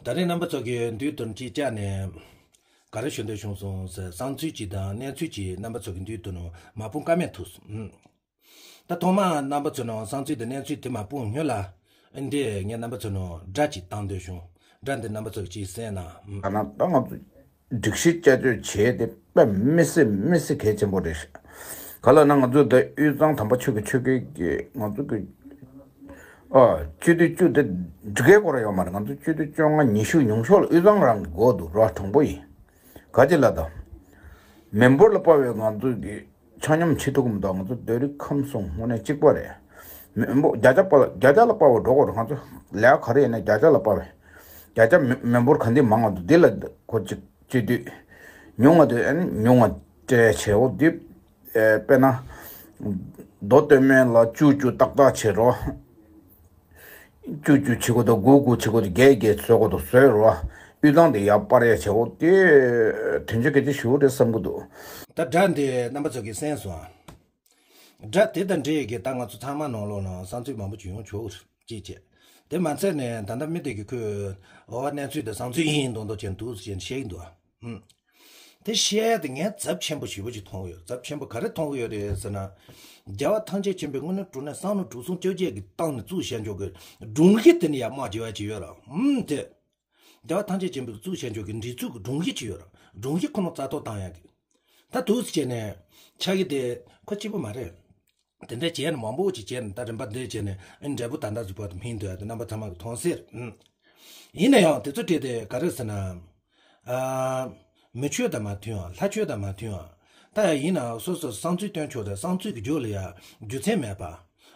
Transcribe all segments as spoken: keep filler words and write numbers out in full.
ད་རེས་རྣམ་པ་ཚོ་གི་མདུན་དུ་ཅིག་བཅར་ནས་ག་རེ་ཞུ་འདོད་བྱུང་སོང་ཟེར། བསམ་ཚུལ་ཅིག་དང་གནས་ཚུལ་ཅིག་རྣམ་པ་ཚོ་གི་མདུན་དུ་ནང་མ་སྤུངས་ཀ་མེད་ཐུག་སོང་། ད་ཐོག་མར་རྣམ་པ་ཚོ་ནང་བསམ་ཚུལ་དང་གནས་ཚུལ་དེ་མ་སྤུངས་སྔོན་ལ། འདི་ངས་རྣམ་པ་ཚོ་ནང་སྒྲ་ཅིག་བཏང་འདོད་བྱུང་། སྒྲ་འདི་རྣམ་པ་ཚོ་གི་ཅིག་གསན་ན། ད་ན་ད་ང་ཚོ་སྒྲིག་གཞི་བསྐྱར་བཅོས་བྱས་ཏེ་དཔེ་མི་སྲིད་མི་སྲིད་གལ་ཆེན་པོ་རེད། ག་ལ་ན་ང་ཚོ་ད་དབུས་གཙང་དམ་པ་ཆོས་ཀྱི་ཆོས་ཀྱི་གི་ང་ཚོ་གི་ཨ་སྤྱི་འཐུས་བཅུ་དེ་འགྲིག་གི་སྐོར་ཡོད་མ་རེད། ང་ཚོ་སྤྱི་འཐུས་བཅོ་ལྔ་ཉི་ཤུ་ཉུང་ཤོས་ལ་དབུས་གཙང་རང་གི་འགོ་འདུག་ར། དྲང་པོ་ཡིན། ག་ཅི་ལ་ད་མི་འབོར་ལ་དཔག་པའི་ང་ཚོ་གི་ཆ་སྙོམས་བྱེད་ཐུབ་ཀྱི་མི་འདུག་ང་ཚོ་བོད་རིགས་ཁམས་གསུམ་དངོས་གནས་གཅིག་པ་རེད། མི་འབོར་བརྒྱ་ཆ་པ་ལ་བརྒྱ་ཆ་ལ་དཔག་པ་འགྲོ་དགོས་རེད། ང་ཚོ་ལས་ཀ་ག་རེ་ཡིན་ན་བརྒྱ་ཆ་ལ་དཔག་པའི་བརྒྱ་ཆ་མི་མི་འབོར་ག་འདི་མང་བ་འདུག་འདི་ལ་གོ་གཅིག་སྤྱི་འཐུས་ཉུང་བ་དེ་ཨ་ནི་ཉུང་བ་སྤྲད་བྱས་འོ་འདི་ཨེ་དཔེར་ན་མདོ་སྟོད་སྨད་ལ་བཅུ་བཅུ་ཏག་ཏག་བྱེད་རོགས། བཅུ་བཅུ་བྱེད་དགོས་དང་དགུ་དགུ་བྱེད་དགོས་དང་བརྒྱད་བརྒྱད་བཟོ་དགོས་དང་བཟོས་རོགས། དབུས་གཙང་དེ་ཡར་སྤར་ཡ་བྱེད་འོ་དེ་དོན་ཆེ་གལ་ཆེ་ཞེ་པོ་རེད་བསམ་གི་འདུག་ད་སྒྲ་འདི་རྣམ་པ་ཚོ་གིས་གསན་སོང་ཨ། སྒྲ་དེ་དང་འདྲ་ཡི་གི་ད་ང་ཚོ་ཚང་མ་ནང་ལོགས་ནང་བསམ་ཚུལ་མང་པོ་ཅིག་ཡོང་ཆོག་གི་རེད། ཅིག་བྱས། དེ་མ་ཚད་ནས་ད་ལྟ་མི་དེ་གི་ཁོས་འོ་བ་གནས་ཚུལ་དང་བསམ་ཚུལ་ཡིན་མདོག་མདོག་བྱས་འདུག་ཟེར་བཤད་ཀྱི་འདུག་ཨ། ཧུམ། དེ་བཤད་དེ་ངས་ཚབས་ཆེན་པོ་ཞེ་པོ་ཅིག་མཐོང་གི་ཡོད། ཚབས་ཆེན་པོ་ག་རེ་མཐོང་གི་ཡོད་རེད་ཟེར་ན། རྒྱལ་བ་ཐམས་ཅད་མཁྱེན་པའི་དངོས་གནས་དྲང་གནས་བསམ་བློ་དྲུག་གསུམ་བཅོ་བརྒྱད་ཀྱི་སྟེང་ནས་བཙུགས་བཞག་འཇོག་གི་སྒྲུང་གཞི་དེ་ནི་ཡར་དམག་བྱེད་པ་ཅིག་ཡོད་ར། ཧུམ་དེ། རྒྱལ་བ་ཐམས་ཅད་མཁྱེན་པའི་བཙུགས་བྱས་འཇོག་གི་སྒྲིག་འཛུགས་ཀྱི་སྒྲུང་གཞི་ཅིག་ཡོད་ར། སྒྲུང་གཞི་ཁོ་ན་རྩ་གཏོར་བཏང་ཡག་གི། ད་དུས་སུ་བྱས་ནས་ཆགས་ཀྱི་དེ་ཁོ་གཅིག་པུ་མ་རེད། དེ་འདྲ་བྱས་ནས་མང་པོ་ཅིག་བྱས་ནས་ད་རིམ་པ་འདི་བྱས་ནས་ཨ་ནི་འབྲས་བུ་ད་ལྟ་ཟིག་པ་དུ་སྨིན་འདུག་ཡ་དེ་རྣམ་པ་ཚང་མ་གི་མཐོང་གསལ་རེད། ཨུམ། ཡིན་ན་ཡང་དེ་ཚོ་བྲིས་ཏེ་ག་རེ་ཟེར་ན། ཨ། མི་ཆོས་དང་མ་མཐུན་བ། ལྷ་ཆོས་དང་མ་མཐུན་བ། ད་ཡ་ཡིན་ན་སོ་སོ་བསམ་ཚུལ་སྟོན་ཆོག་དང་བསམ་ཚུལ་གྱི་རྒྱུ་ལ་ཡ་རྒྱུ་མཚན་མེད་པ།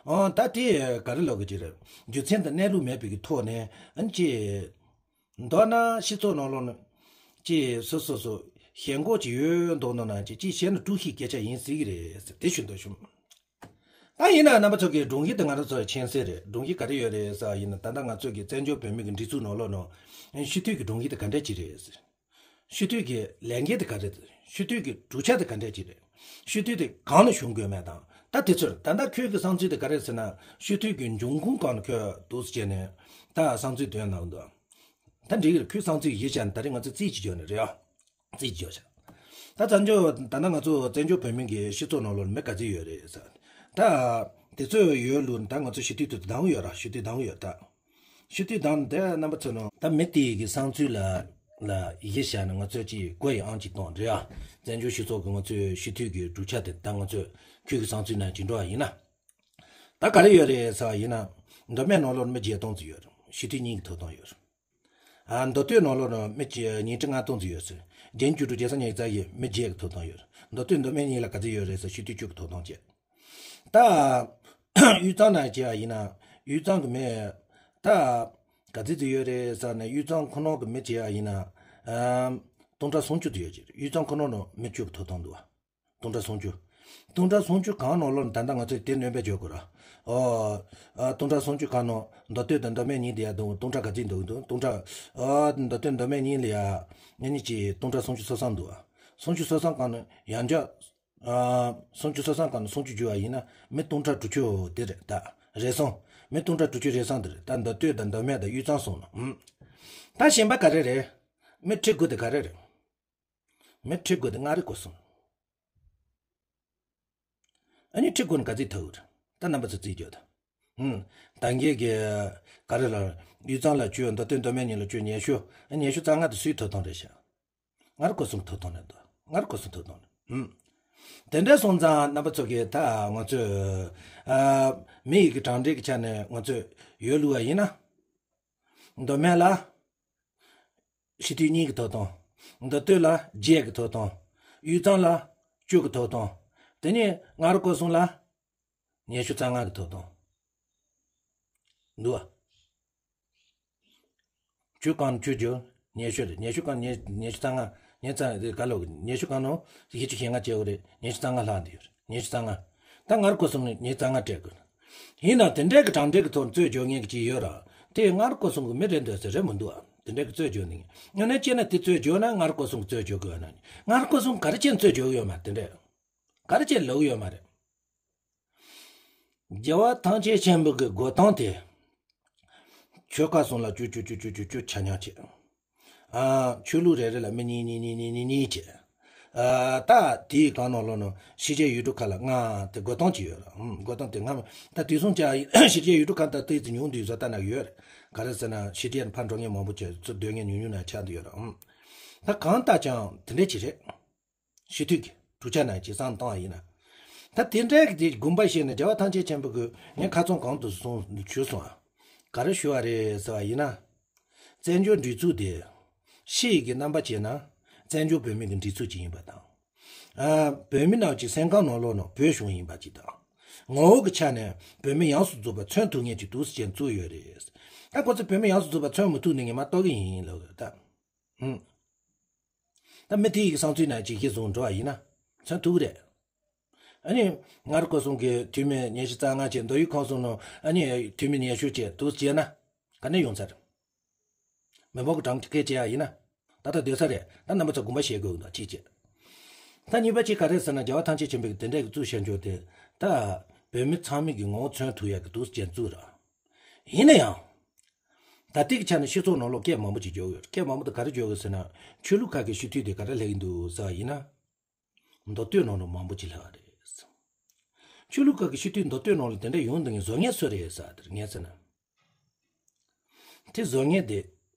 ཨོ་ད་དེ་ག་རེ་ལབ་དགོས་ཀྱི་རེད། རྒྱུ་མཚན་དང་གནས་ལུགས་མེད་པའི་གི་ཐོག་ནས་ཨ་ནི་ཅི། མདོར་ན་སྤྱི་ཚོགས་ནང་ལོགས་ན་ཅི་སོ་སོ་སོ་ཞེན་ཁོག་ཅིག་ཡོད་མདོག་མདོག་ན་ཅི་ཅི་བཤད་ན་དཀྲུག་ཤིང་སྐད་ཆ་ཡིན་སྲིད་ཀྱི་རེད་ཟེར་དེ་ཞུ་འདོད་བྱུང་། ད་ཡིན་ན་རྣམ་པ་ཚོ་གི་སྒྲུང་གཞི་དེ་ང་རང་ཚོ་མཁྱེན་གསལ་རེད། སྒྲུང་གཞི་ག་རེ་ཡོད་རེད་ཟེར་བ་ཡིན་ན། ད་ལྟ་ང་ཚོ་གི་བཙན་བྱོལ་བོད་མི་གི་སྒྲིག་འཛུགས་ནང་ལོགས་ནང་སྤྱི་འཐུས་ཀྱི་སྒྲུང་གཞི་དེ་ག་འདྲ་ཅིག་རེད་ཟེར། སྤྱི་འཐུས་ཀྱི་ལས་འགན་དེ་ག་རེ་རེད། སྤྱི་འཐུས་ཀྱི་གྲུབ་ཆ་དེ་ག་འདྲ་ཅིག་རེད། སྤྱི་འཐུས་དེ་གང་ལ་ཞུགས་དགོས་མེད་དང་། ད་དེ་ཚོར་ད་ལྟ་ཁྱོད་ཀྱི་བསམ་ཚུལ་དེ་ག་རེ་ཟེར་ན། སྤྱི་འཐུས་ཀྱི་འབྱུང་ཁུངས་གང་ལ་ཁྱོད་འདུག་ཟེར་བྱས་ནས་ད་བསམ་ཚུལ་འདོན་གནང་འདུག་ད་འགྲིག་གི་རེད། ཁོས་བསམ་ཚུལ་ཡིད་ཆ་ནས་ད་རེས་ང་ཚོ་རྩིས་ཅིག་བརྗོད་ནས་རེད་ཨ། རྩིས་ཅིག་བརྗོད་བྱ། ད་བཙན་བྱོལ་ད་ལྟ་ང་ཚོ་བཙན་བྱོལ་བོད་མི་གི་སྤྱི་ཚོགས་ནང་ལོགས་མི་ག་ཚོད་ཡོད་རེད་ཟེར། ད་དེ་ཚོ་ཡོད་ལུགས་ད་ང་ཚོ་སྤྱི་འཐུས་དེ་བདམས་ཡོད་ར། སྤྱི་འཐུས་བདམས་ཡོད་ད། སྤྱི་འཐུས་བདམས་དེ་རྣམ་པ་ཚོ་ནང་ད་མི་དེ་གི་བསམ་ཚུལ་ལ་ལ་ཡིད་ཆེས་བྱས་ནས་ང་ཚོས་ཅིག་གོ་ཡི་ཨང་ཅིག་བཏང་རེད་ཨ། བཙན་བྱོལ་སྤྱི་ཚོགས་ཀྱི་ང་ཚོའི་སྤྱི་འཐུས་ཀྱི་གྲུབ་ཆ་དེ་ད་ང་ཚོས་ཁྱོད་ཀྱི་བསམ་ཚུལ་ནང་ཅིག་འགྲོ་བ་ཡིན་ན། ད་ག་རེ་ཡོད་རེད་ཟེར་བ་ཡིན་ན། མདོ་སྨད་ནང་ལོགས་མི་བརྒྱད་སྟོང་ཙམ་ཡོད་རེད། སྤྱི་འཐུས་གཉིས་ཀྱི་ཐོབ་ཐང་ཡོད་རེད། ཨ། མདོ་སྟོད་ནང་ལོགས་ནང་མི་བཅུ་ཉིས་ཁྲི་ལྔ་སྟོང་ཙམ་ཡོད་ཟེར། བརྒྱད་ཅུ་དྲུག་བརྒྱད་ས་ཉི་ཤུ་རྩ་བཞི་མི་བརྒྱད་ཀྱི་ཐོབ་ཐང་ཡོད་རེད། མདོ་སྟོད་མདོ་སྨད་གཉིས་ལ་ག་ཚོད་ཡོད་རེད་ཟེར། སྤྱི་འཐུས་བཅུ་གི་ཐོབ་ཐང་བཅས། ད་དབུས་གཙང་ནང་བྱས་པ་ཡིན་ན། དབུས་གཙང་གི་མི་ད་ག་ཚོད་ཙམ་ཡོད་རེད་ཟེར་ན། དབུས་གཙང་ཁོ་ན་གི་མི་བྱས་པ་ཡིན་ན། ཨམ། སྟོང་ཕྲག་སུམ་ཅུ་ཙམ་ཡོད་ཀྱི་རེད། དབུས་གཙང་ཁོ་ན་ནང་མི་བཅུ་གི་ཐོབ་ཐང་འདུག་བ། སྟོང་ཕྲག་སུམ་ཅུ། སྟོང་ཕྲག་སུམ་ཅུ་གང་ནང་ལོགས་ནས་ད་ལྟ་ང་ཚོས་དེ་སྣོན་པ་བརྗོད་དགོས་ར། ཨོ། ཨ། སྟོང་ཕྲག་སུམ་ཅུ་གང་ནང་མདོ་སྟོད་དང་མདོ་སྨད་གཉིས་དེ་ཡར་འདུག་སྟོང་ཕྲག་ག་ཚོད་འདུག་འདུག་སྟོང་ཕྲག་ཨ། མདོ་སྟོད་མདོ་སྨད་གཉིས་ལ་ཡ། ཨ་ནི་ཅིག་སྟོང་ཕྲག་སུམ་ཅུ་སོ་གསུམ་འདུག་ཨ། སུམ་ཅུ་སོ་གསུམ་གང་ནང་ཡང་བསྐྱར། ཨ། སུམ་ཅུ་སོ་གསུམ་གང་ནང་སུམ་ཅུ་བསྒྱུར་བ་ཡིན་ན་མི་སྟོང་ཕྲག་དྲུག་ཅུ་དེ་རེད་ད། རེ་ཟུང་། མི་སྟོང་ཕྲག་དྲུག་ཅུ་རེ་ཟུང་དེ་རེད་ད། མདོ་སྟོད་དང་མདོ་སྨད་དང་དབུས་གཙང་གསུམ་ལ། ཨུམ། ད་གཞན་པ་ག་རེ་རེད། མི་ཁྲི་དགུ་དེ་ག་རེ་རེད། མི་ཁྲི་དགུ་དེ་མངའ་རིས་སྐོར་གསུམ། ཨ་ནི་ཁྲི་དགུ་ནི་ག་ཚོད་ཐུག་རེད། ད་རྣམ་པ་ཚོ་རྩིས་རྒྱག་དང་། ཧུམ། ད་ངེད་ཀྱི་ག་རེ་ལ། དབུས་གཙང་ལ་བཅུ། མདོ་སྟོད་མདོ་སྨད་གཉིས་ལ་བཅུ། ཉི་ཤུ། ཨ། ཉི་ཤུ་རྩ་ལྔ་དེ་སུའི་ཐོབ་ཐང་རེད་ཤག་མངའ་རིས་སྐོར་གསུམ་ཐོབ་ཐང་རེད་འདུག་མངའ་རིས་སྐོར་གསུམ་ཐོབ་ཐང་རེད། ཧུམ། དེ་འདྲ་སོང་ཙང་རྣམ་པ་ཚོ་གིས་ད་ང་ཚོས། ཨ། མི་ཡི་གི་གྲངས་འདྲེན་གྱི་ཆ་ནས་ང་ཚོས་ཡོད་ལུགས་པ་ཡིན་ན། མདོ་སྨད་ལ་སྤྱི་འཐུས་གཉིས་ཀྱི་ཐོབ་ཐང་། མདོ་སྟོད་ལ་བརྒྱད་ཀྱི་ཐོབ་ཐང་། དབུས་གཙང་ལ་བཅུ་གི་ཐོབ་ཐང་། དེ་ནས་མངའ་རིས་སྐོར་གསུམ་ལ་ཉི་ཤུ་རྩ་ལྔ་གི་ཐོབ་ཐང་། འདུག་བ། བཅུ་གང་བཅུ་བརྒྱུད་ཉི་ཤུ་རེད། ཉི་ཤུ་གང་ཉི་ཉི་ཤུ་རྩ་ལྔ། ཉི་རྩ་ག་ལོ་གི་ཉི་ཤུ་གང་ནང་བཞི་བཅུ་ཞེ་ལྔ་བྱས་པ་རེད། ཉི་ཤུ་རྩ་ལྔ་ལྷག་འདི་ཡོད་རེད། ཉི་ཤུ་རྩ་ལྔ། ད་མངའ་རིས་སྐོར་གསུམ་ནས་ཉི་ཤུ་རྩ་ལྔ་སྤྲད་དགོས། ཡིན་ན་དེ་འདྲའི་གི་གྲངས་འདྲེན་གི་ཐོག་རྩོད་རྒྱག་མཁན་གི་ཅིག་ཡོད་ར། དེ་མངའ་རིས་སྐོར་གསུམ་གི་མི་རེད་འདོད་ཟེར་རེད་མི་འདུག་ཨ། དེ་འདྲའི་གི་རྩོད་རྒྱག་ནི། དངོས་གནས་བྱས་ན་དེ་རྩོད་རྒྱག་ན་མངའ་རིས་སྐོར་གསུམ་གི་རྩོད་རྒྱག་དགོས་ན། མངའ་རིས་སྐོར་གསུམ་ག་རེ་བྱས་ནས་རྩོད་རྒྱག་གི་ཡོད་མ་རེད། དེ་འདྲས་ག་རེ་བྱས་ལབ་གི་ཡོད་མ་རེད། རྒྱལ་བ་ཐམས་ཅད་མཁྱེན་པའི་གི་འགོད་སྟངས་དེ། ཆོལ་ཁ་གསུམ་ལ་ཅུ་ཅུ་ཅུ་ཅུ་ཆ་མཉམ་བྱས། ཨ། ཆོས་ལུགས་རེ་རེ་ལ་མི་གཉིས་གཉིས་གཉིས་བྱས། ཨ། ད་དེའི་སྒང་ནང་ལོགས་ནང་ཕྱི་རྒྱལ་ཡུལ་གྲུ་ཁག་ལ་ལྔ་དེ་བགོ་སྟངས་ཅིག་ཡོད་རེད། ཨུམ། བགོ་སྟངས་དེ་སྔ་མ་ད་དུས་སང་ཅག་ཕྱི་རྒྱལ་ཡུལ་གྲུ་ཁག་ད་ཏོག་ཙམ་ཉུང་དུ་ཡོད་ས་ལྟ་ན་ཡོད་རེད། ག་རེ་ཟེར་ན་ཕྱི་རྒྱལ་ཕར་འགྲོ་མཁན་མང་པོ་བྱས་ཚུར་སྡོད་མཁན་ཉུང་ཉུང་ན་ཆགས་བསྡད་ཡོད་རེད། ཨུམ། ད་གང་ལྟར་ཀྱང་དེ་འདྲ་ཅིག་རེད། སྤྱི་འཐུས་ཀྱི་གྲུབ་ཆ་ནང་བྱས་བསམ་བཏང་བ་ཡིན་ན། ད་དེ་འདྲའི་གི་དེ་དགོངས་པ་བཞེས་ནས་རྒྱལ་བ་ཐམས་ཅད་མཁྱེན་པ་གིས་ངས་ཁ་རྩང་གོང་དུ་གསུངས་ཞུས་སོང་ཨ། ག་རེ་ཞུ་བ་རེད་ཟེར་བ་ཡིན་ན། བཙན་བྱོལ་སྒྲིག་འཛུགས་དེ་ཕྱི་ཡི་གི་རྣམ་པ་བྱས་ན་བཙན་བྱོལ་བོད་མི་གི་སྒྲིག་འཛུགས་ཅིག་ཡིན་པ་དང་། ཨ། བོད་མི་ནང་གི་སེམས་ཁམས་ནང་ལོགས་ནང་བོད་གཞུང་ཡིན་པ་ཅིག་དང་། ངོ་བོ་གི་ཆ་ནས་བོད་མི་ཡོངས་སུ་རྫོགས་པ་མཚོན་ཐུབ་མཁན་ཅིག་འདུག་སེ་བྱས་བཙུགས་ཡོད་རེད། ད་ཁོ་ཚོ་བོད་མི་ཡོངས་སུ་རྫོགས་པ་མཚོན་མི་ཐུབ་ནི་ངས་མ་གཏོགས་ཀྱི་ཡིན་ལབ་ད། ཨུམ། ད་མི་དེ་ཡི་བསམ་ཚུལ་ན་ཅིག་གིས་བཟུང་འགྲོ་བ་ཡིན་ན་མཚོན་ཐུབ་རེད། ཨ་ནི་སྔར་གོ་སོང་གི་འཐུས་མི་ཉི་ཤུ་རྩ་ལྔ་བྱས། མདོ་དབུས་ཁམས་གསུམ་ནང་ཨ་ནི་འཐུས་མི་ཉི་ཤུ་བྱས་འདུག་བྱས་ན་ག་ནས་ཡོང་ཚར། མི་འབོར་གྱི་གྲངས་ཀ་བྱས་ཡ་ཡིན་ན་ད་ལྟ་སྡོད་ས་རེད། ད་རྣམ་པ་ཚོ་དགོངས་པ་བཞེས་དགོས་འདུག་གཅིག་བྱས། ད་གཉིས་པ་གཅིག་ག་རེ་ཟེར་ན་རྒྱལ་བ་ཐམས་ཅད་མཁྱེན་པའི་དེ་འདྲའི་གི་གཙོས་བྱ་འཇོག་དེ་ད་བོད་མི་ཚང་མའི་གི་ངོ་བོ་མཚོན་ཐུབ་ཡ་གི་འདུག་སེ་བཙུགས་ར། ཡིན་ན་ཡང་། ད་ལྟའི་ཆ་ནས་སྤྱི་ཚོགས་ནང་ལོགས་སྐད་མང་པོ་ཅིག་འཇོག་ཡོད། སྐད་མང་པོ་དེ་ག་རེ་འཇོག་ཡོད་ཟེར་ན། ཆོས་ལུགས་ཁག་གི་སྤྱི་འཐུས་དེ་ག་རེ་སླེབས་ཀྱི་འདུག་ཟེར་བ་ཡིན་ན། མདོ་སྟོད་ནང་ལ་མང་པོ་ཅིག་སླེབས་པ་རེད། ཆོས་ལུགས་ཁག་གི་སྤྱི་འཐུས་མདོ་སྟོད་ནང་ལ་དེ་འདྲ་ཡོང་འདུག་ངས་བཟོ་མཁན་སུ་རེད་ཟེར་དེར་ངས་ཟེར་ན། དེ་བཟོ་མཁན་དེ་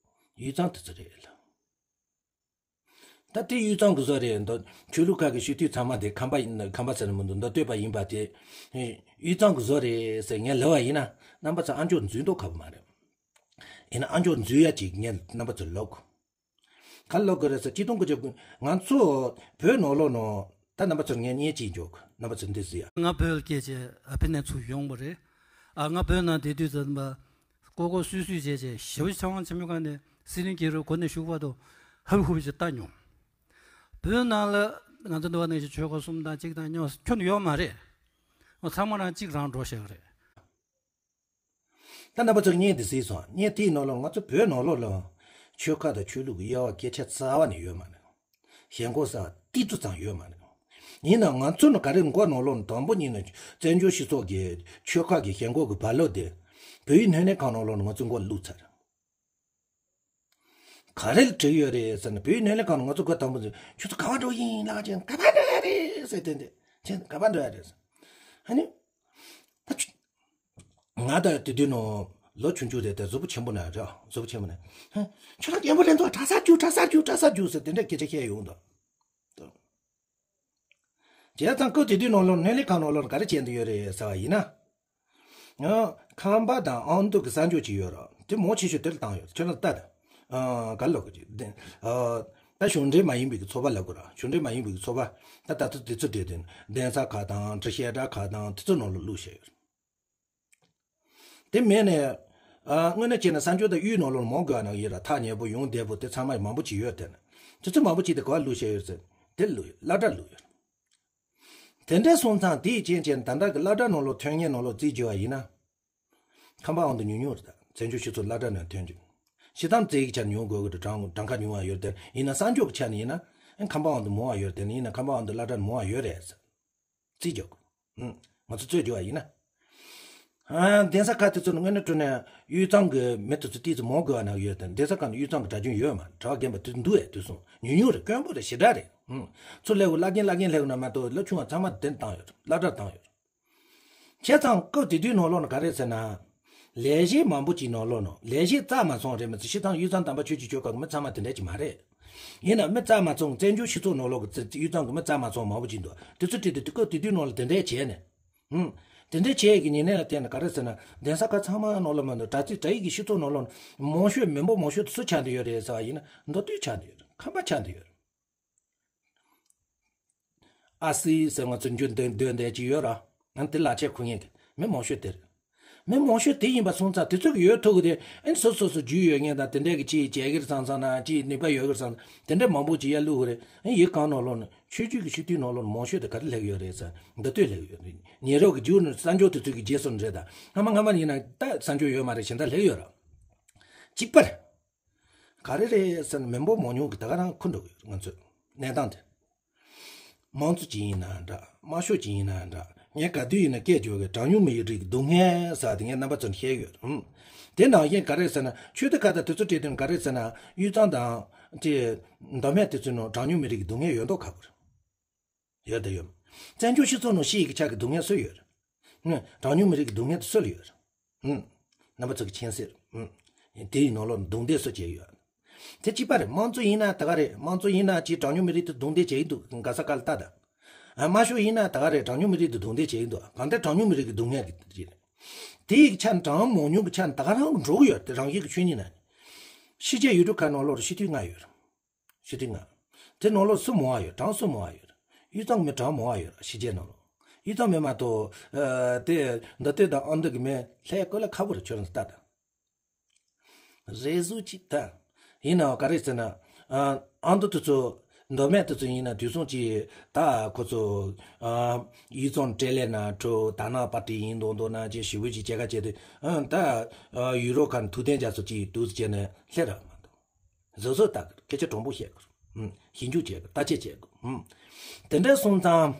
དབུས་གཙང་དེ་ཚོ་རེད་ལ། ད་དེ་དབུས་གཙང་གི་བཟོ་རེད་འདུག་ཆོས་ལུགས་ཁག་གི་སྤྱི་འཐུས་ཚང་མ་དེ་ཁམས་པ་ཡིན་ན་ཁམས་པ་ཟེར་ན་མི་འདུག་མདོ་སྟོད་པ་ཡིན་པ་དེ་དབུས་གཙང་གི་བཟོ་རེད་ཟེར་ངས་ལབ་པ་ཡིན་ན་རྣམ་པ་ཚོ་ཨ་མཆོག་འཛུལ་མདོག་ཁ་པོ་མ་རེད། ཡིན་ན་ཨ་མཆོག་འཛུལ་ཡ་ཅིག་ངས་རྣམ་པ་ཚོ་ལབ་དགོས། ག་ལབ་དགོས་རེད་ཟེར། སྤྱི་སྟོང་དགུ་བརྒྱ་དགུ། ང་ཚོ་བོད་ནང་ལོགས་ནང་ད་རྣམ་པ་ཚོར་ངས་བརྙན་གཅིག་འཇོག་རྣམ་པ་ཚོ་འདི་གཟིགས་ཡ། ང་བོད་ལ་སྐྱེས་བྱས་ཨ་ཕའི་ནས་ཚུར་ཡོང་བ་རེད། ཨ། ང་བོད་ནང་བསྡད་དུས་ཙམ་པ་ཀོ་ཀོ་སུས་སུས་བྱས་བྱས་ཞེ་པོ་ཅིག་ཚང་མ་ཆེན་མོའི་སྒང་ནས་སི་ལིང་གི་རུ་སྒོ་ནས་ཞུགས་བར་དུ་ཧབ་ཧུབ་ཅིག་ལྟ་མྱོང་། བོད་ནང་ལ་ང་ཚོ་འདི་བ་ནང་བཞིན་ཆོལ་ཁ་གསུམ་དང་གཅིག་དང་མཉམ་ཁྱོན་ནས་ཡོད་མ་རེད། ང་ཚང་མ་རང་གཅིག་རང་འགྲོ་བཞག་གི་རེད། ད་རྣམ་པ་ཚོར་བརྙན་འདི་གཟིགས་སོང་། བརྙན་དེའི་ནང་ལ་ང་ཚོ་བོད་ནང་ལོགས་ལ་ཆོལ་ཁ་དང་ཆོས་ལུགས་ཀྱི་དབྱེ་བ་སྐད་ཆ་རྩ་བ་ནས་ཡོད་མ་རེད། ཞེན་ཁོག་ཟེར་བ་ཏིག་ཙམ་ཙམ་ཡོད་མ་རེད། ཡིན་ནའང་ང་ཚོ་ནི་ག་རེ་མགོ་ནང་ལོགས་ནས་དང་པོ་ཉིད་ནས་བཙན་བྱོལ་སྤྱི་ཚོགས་ཀྱི་ཆོལ་ཁ་གི་ཞེན་ཁོག་གི་རྦ་རླབས་དེ་བོད་ཡིག་སྣེ་ལེན་ཁང་ནང་ལོགས་ནས་ང་ཚོ་མགོ་བླུགས་ཚར། ག་རེ་ལ་བྲིས་ཡོད་རེད་ཟེར་ན། བོད་ཡིག་སྣེ་ལེན་ཁང་ནང་ང་ཚོ་སྐབས་དང་པོ་ནས་ཁྱོད་ཚོ་ག་པར་འགྲོ་ཡིན་ལབ་ཅིང་། ག་པར་འགྲོ་ཡ་རེད་ཟེར། དེ་འདི་ཁྱེད་ག་པར་འགྲོ་ཡ་རེད་ཟེར། ཨ་ནི། ད་ཆུ། ང་ད་དེ་དུས་ནང་ལོ་ཆུང་ཆུང་རེད་དེ། གཟུགས་པོ་ཆེན་པོ་ན་རེད། གཟུགས་པོ་ཆེན་པོ་ན། ཧ། ཁྱོད་རང་རྒན་པོ་རེད་འདུག་གྲྭ་སར་རྒྱུགས། གྲྭ་སར་རྒྱུགས། གྲྭ་སར་རྒྱུགས་ཟེར་དེ་འདྲ་སྐད་ཆ་བཤད་ཡོང་འདུག་བྱས་ཙང་སྐབས་དེ་དུས་ནང་ལོགས་སྣེ་ལེན་ཁང་ནང་ལོགས་ག་རེ་བྱས་འདུག་ཡོད་རེད་ཟེར་བ་ཡིན་ན། ཨ། ཁམས་པ་དང་ཨ་མདོ་གི་གསར་འགྱུར་ཅིག་ཡོད་རེད། དེ་མང་ཆེ་ཤོས་དེར་བཏང་ཡོད། ཁྱོད་རང་ལྟ་དང་། ཨ། ག་ལབ་དགོས་ཀྱི། ཨ། ད་གཞུང་འབྲེལ་མ་ཡིན་པའི་གི་ཚོགས་པ་ལབ་དགོས་ར། གཞུང་འབྲེལ་མ་ཡིན་པའི་གི་ཚོགས་པ། ད་ད་ལྟ་དེ་ཚོ་བྲིས་དེ་གདན་ས་ཁག་དང་། བྲིས་བཤད་གྲྭ་ཁག་དང་དེ་ཚོ་ནང་ལ་བླུགས་བཞག་ཡོད། དེ་མིན་ནས། ཨ། དངོས་གནས་བྱས་ན་གསར་འགྱུར་དང་དབུས་ནང་ལོགས་མང་དགོས་ན་ཡོད་ར། ཐག་ཉེ་པོ་ཡོང་བདེ་པོ་དེ་ཚང་མ་མང་པོ་ཅིག་ཡོད་དེ། དེ་ཚོ་མང་པོ་ཅིག་དེ་ག་པར་བླུགས་བཞག་ཡོད་ཟེར། དེ་བླུགས་ཡོད། སློབ་གྲྭར་བླུགས་ཡོད། དེ་འདྲ་སོང་ཙང་དེའི་རྐྱེན་བྱས་ནས་ད་ལྟ་གི་སློབ་གྲྭ་ནང་ལོགས་ཐོན་མཁན་ནང་ལོགས་རྩིས་བརྒྱབ་པ་ཡིན་ན། ཁམས་པ་ཨ་མདོ་ཉུང་ཉུང་རེད། ད་བཙན་བྱོལ་སྤྱི་ཚོགས་སློབ་གྲྭ་ནང་ཐོན་རྒྱུ། སྤྱིར་བཏང་རྩིས་ཀྱི་ཆ་ནས་ཉུང་དགོས་ཀྱི་འདུག་གྲངས་གྲངས་ཀ་ཉུང་བ་ཡོད་དེ། ཡིན་ན་གསར་འགྱུར་གྱི་ཆ་ནས་ཡིན་ན་ཁམས་པ་ཨ་མདོ་མང་བ་ཡོད་དེ། ཡིན་ན་ཁམས་པ་ཨ་མདོ་སློབ་གྲྭ་ནས་མང་བ་ཡོད་རེད་ཟེར། རྩིས་རྒྱག་དགོས། ཨུམ། ང་ཚོ་རྩིས་རྒྱག་པ་ཡིན་ན། ཨ། གདན་ས་ཁག་དེ་ཚོ་ནས་དངོས་གནས་དྲང་གནས་དབུས་གཙང་གི་མི་དེ་ཚོ་ཏོག་ཙམ་མང་དགོས་པ་ནང་ཡོད་དེ། གདན་ས་ཁག་ནས་དབུས་གཙང་གི་གྲྭ་རྒྱུན་ཡོད་མ་རེད། གྲྭ་པ་རྒན་པ་དེ་འདུག་ཨེ། དེ་སོང་ཉུང་ཉུང་རེད། དཀོན་པོ་རེད། ཞེ་དྲག་རེད། ཨུམ། ཚུར་སླེབས་དགོས། བླ་རྒན་བླ་རྒན་སླེབས་དགོས་ན་མ་གཏོགས་སློབ་ཆུང་བ་ཚང་མ་དེ་བཏང་ཡོད་རེད། སློབ་གྲྭར་བཏང་ཡོད་རེད། བྱས་ཙང་སྐབས་དེ་དུས་ནང་ལོགས་ནས་ག་རེ་ཟེར་ན། ལས་བྱེད་མང་པོ་ཅིག་ནང་ལོགས་ནང་ལས་བྱེད་རྩ་མ་ཚང་རེད་མ་གཏོགས། སྤྱིར་བཏང་དབུས་གཙང་དམ་པ་ཆོས་ཀྱི་ཆོལ་ཁ་གི་མི་ཚང་མ་དེ་འདྲ་ཅིག་མ་རེད། ཡིན་ན་མི་རྩ་མ་ཚང་། བཙན་བྱོལ་སྤྱི་ཚོགས་ནང་ལོགས་ཀྱི་དབུས་གཙང་གི་མི་རྩ་མ་ཚང་མང་པོ་ཅིག་འདུག་དེ་ཚོ་ཁྲིད་དེ་དུས་སྐབས་དེ་དུས་ནང་ལ་དེ་འདྲ་བྱས་ནས། ཧུམ། དེ་འདྲ་བྱས་ཀྱི་ཉེ་གནས་ལ་བལྟས་ན་ག་རེ་ཟེར་ན། གདན་ས་ཁག་ཚང་མ་ནང་ལ་མ་གཏོགས་དྲ་ཚིགས་དྲ་ཡིག་གི་སྤྱི་ཚོགས་ནང་ལོགས་ནས་མང་ཤོས་མི་འབོར་མང་ཤོས་དེ་སུ་ཆགས་བསྡད་ཡོད་རེད་ཟེར་བ་ཡིན་ན། མདོ་སྟོད་ཆགས་བསྡད་ཡོད་རེད། ཁམས་པ་ཆགས་བསྡད་ཡོད་རེད། ཨ་སི་ཟེར་ང་ཚོ་འཇུ་འདོན་འདོན་བསྡད་ཀྱི་ཡོད་ར། ང་དེ་ལག་ཆས་ཁུར་མཁན་གྱི་མི་མང་ཤོས་དེ་རེད། མི་མང་ཤོས་དེ་ཡིན་པ་སོང་ཙང་དེ་ཚོ་གི་ཡོད་ཐུབ་གི་དེ། ཨ་ནི་སོ་སོ་སོ་རྒྱུས་ཡོད་མཁན་དང་། དེ་འདྲས་ཀྱི་ཅིག་བྱེད་ཀྱི་རེད་བསམ་བསམ་ན། ཅིག་ནུས་པ་ཡོད་ཀྱི་རེད་བསམ། དེ་འདྲས་མང་པོ་ཅིག་ཡར་བླུག་གི་རེད། ཨ་ནི་ཡུལ་གང་ནང་ལོགས་ནས་ཆོས་བརྒྱུད་ཀྱི་སྤྱི་འཐུས་ནང་ལོགས་ནས་མང་ཤོས་དེ་ག་རེ་སླེབས་ཡོད་རེད་ཟེར། མདོ་སྟོད་སླེབས་ཡོད་རེད། ཉེ་རབས་ཀྱི་མཇུག་ནས་གསར་འགྱུར་དེ་ཚོ་གི་རྗེས་སུ་རེད། ད་སྔ་མ་སྔ་མ་ཡིན་ན་ད་གསར་འགྱུར་ཡོད་མ་རེད། གཞན་དག་སླེབས་ཡོད་ར། གཅིག་པ་རེད། ག་རེ་རེད་ཟེར་ན། མི་འབོར་མང་ཉུང་གི་ད་ག་རང་འཁུར་འགྲོ་གི་ཡོད་རེད། ང་ཚོའི་གནས་སྟངས་དེ། དམངས་གཙོ་ཅིག་ཡིན་ན་འདྲ། དམར་ཤོག་ཅིག་ཡིན་ན་འདྲ། ངས་ག་དུས་ཡིན་ན་སྐད་བརྗོད་ཀྱི་གྲངས་ཉུང་མི་རིགས་ཀྱི་སྡུག་བསྔལ་ཟེར་དེ་ངས་རྣམ་པ་ཚོར་བཤད་ཡོད། ཧུམ། དེ་ནང་བཞིན་ག་རེ་ཟེར་ན་ཆོས་སྡེ་ཁག་དང་དེ་ཚོ་བྲིས་དོན་ག་རེ་ཟེར་ན་དབུས་གཙང་དང་དེ་མདོ་སྨད་དེ་ཚོའི་ནང་གྲངས་ཉུང་མི་རིགས་ཀྱི་སྡུག་བསྔལ་ཡོད་མདོག་ཁ་པོ་རེད། ཡོད་དང་ཡོད། བཙན་བྱོལ་སྤྱི་ཚོགས་ནང་ཤི་ཡི་གི་ཆ་གི་སྡུག་བསྔལ་སུ་ཡོད་རེད། ཧུམ། གྲངས་ཉུང་མི་རིགས་ཀྱི་སྡུག་བསྔལ་དེ་སུ་ལ་ཡོད་རེད། ཧུམ། རྣམ་པ་ཚོ་གི་མཁྱེན་གསལ་རེད། ཧུམ། དེའི་ནང་ལོགས་རྡུང་རྡེག་སུ་བྱས་ཡོད། དེ་གཅིག་པ་རེད། དམངས་གཙོ་ཡིན་ན་ད་ག་རེད། དམངས་གཙོ་ཡིན་ན་ཅིག་གྲངས་ཉུང་མི་རིགས་དེ་རྡུང་རྡེག་བྱེད་ཀྱི་འདུག་ག་ས་ག་ལ་ལྟ་ད། ཨ། དམར་ཤོག་ཡིན་ན་ད་ག་རེད། གྲངས་ཉུང་མི་རིགས་དེ་རྡུང་རྡེག་བྱེད་ཀྱི་འདུག་གང་ལྟར་གྲངས་ཉུང་མི་རིགས་ཀྱི་སྡུག་བསྔལ་གྱི་རེད། དེ་ཡི་ཆ་ནས་གྲངས་མང་ཉུང་གི་ཆ་ནས་ད་ག་རང་གི་འགྲོ་གི་ཡོད་དེ་རང་བཞིན་གྱི་ཆོས་ཉིད་ན། ཕྱི་རྒྱལ་ཡུལ་གྲུ་ཁག་ནང་ལོགས་ལ་སྤྱི་འཐུས་ལྔ་ཡོད་རེད། སྤྱི་འཐུས་ལྔ། དེ་ནང་ལོགས་སུ་མང་བ་ཡོད། གྲངས་སུ་མང་བ་ཡོད་རེད། དབུས་གཙང་གི་མི་གྲངས་མང་བ་ཡོད་རེད། ཕྱི་རྒྱལ་ནང་ལོགས། དབུས་གཙང་མི་མ་གཏོགས་ཨ། དེ་མདོ་སྟོད་དང་ཨ་མདོ་གི་མི་ལྷད་ཀོ་ལ་ཁ་པོ་རེད། ཁྱོད་རང་ལྟ་ད། རེ་ཟུང་ཅིག་ད། ཡིན་ནའང་ག་རེ་ཟེར་ན། ཨ། ཨ་མདོ་དེ་ཚོ་མདོ་སྨད་དེ་ཚོ་ཡིན་ན་དུས་སང་ཅིག་ད་ཁོ་ཚོ། ཨ། དབུས་གཙང་སྤྲེལ་ལད་ན་ཁྲོ་ད་ན་པར་ཏི་ཡིན་མདོག་མདོག་ན་ཅིག་ཞི་བོ་ཅིག་སྐྱེ་ཁ་བྱས་ཏེ། ཨ། ད་ཡུ་རོབ་ཁ་ནས་ཐུག་བསྟན་རྒྱ་ཚོ་ཅིག་འདུག་ཟེར་ནས་སླེབས་ར་མ་གཏོགས། བཟོ་བཟོ་ལྟ་གི་སྐད་ཆ་དྲང་པོ་བཤད་གི། ཞིབ་འཇུག་བྱེད་གི། བརྟག་དཔྱད་བྱེད་གི། དེ་འདྲ་སོང་ཙང་།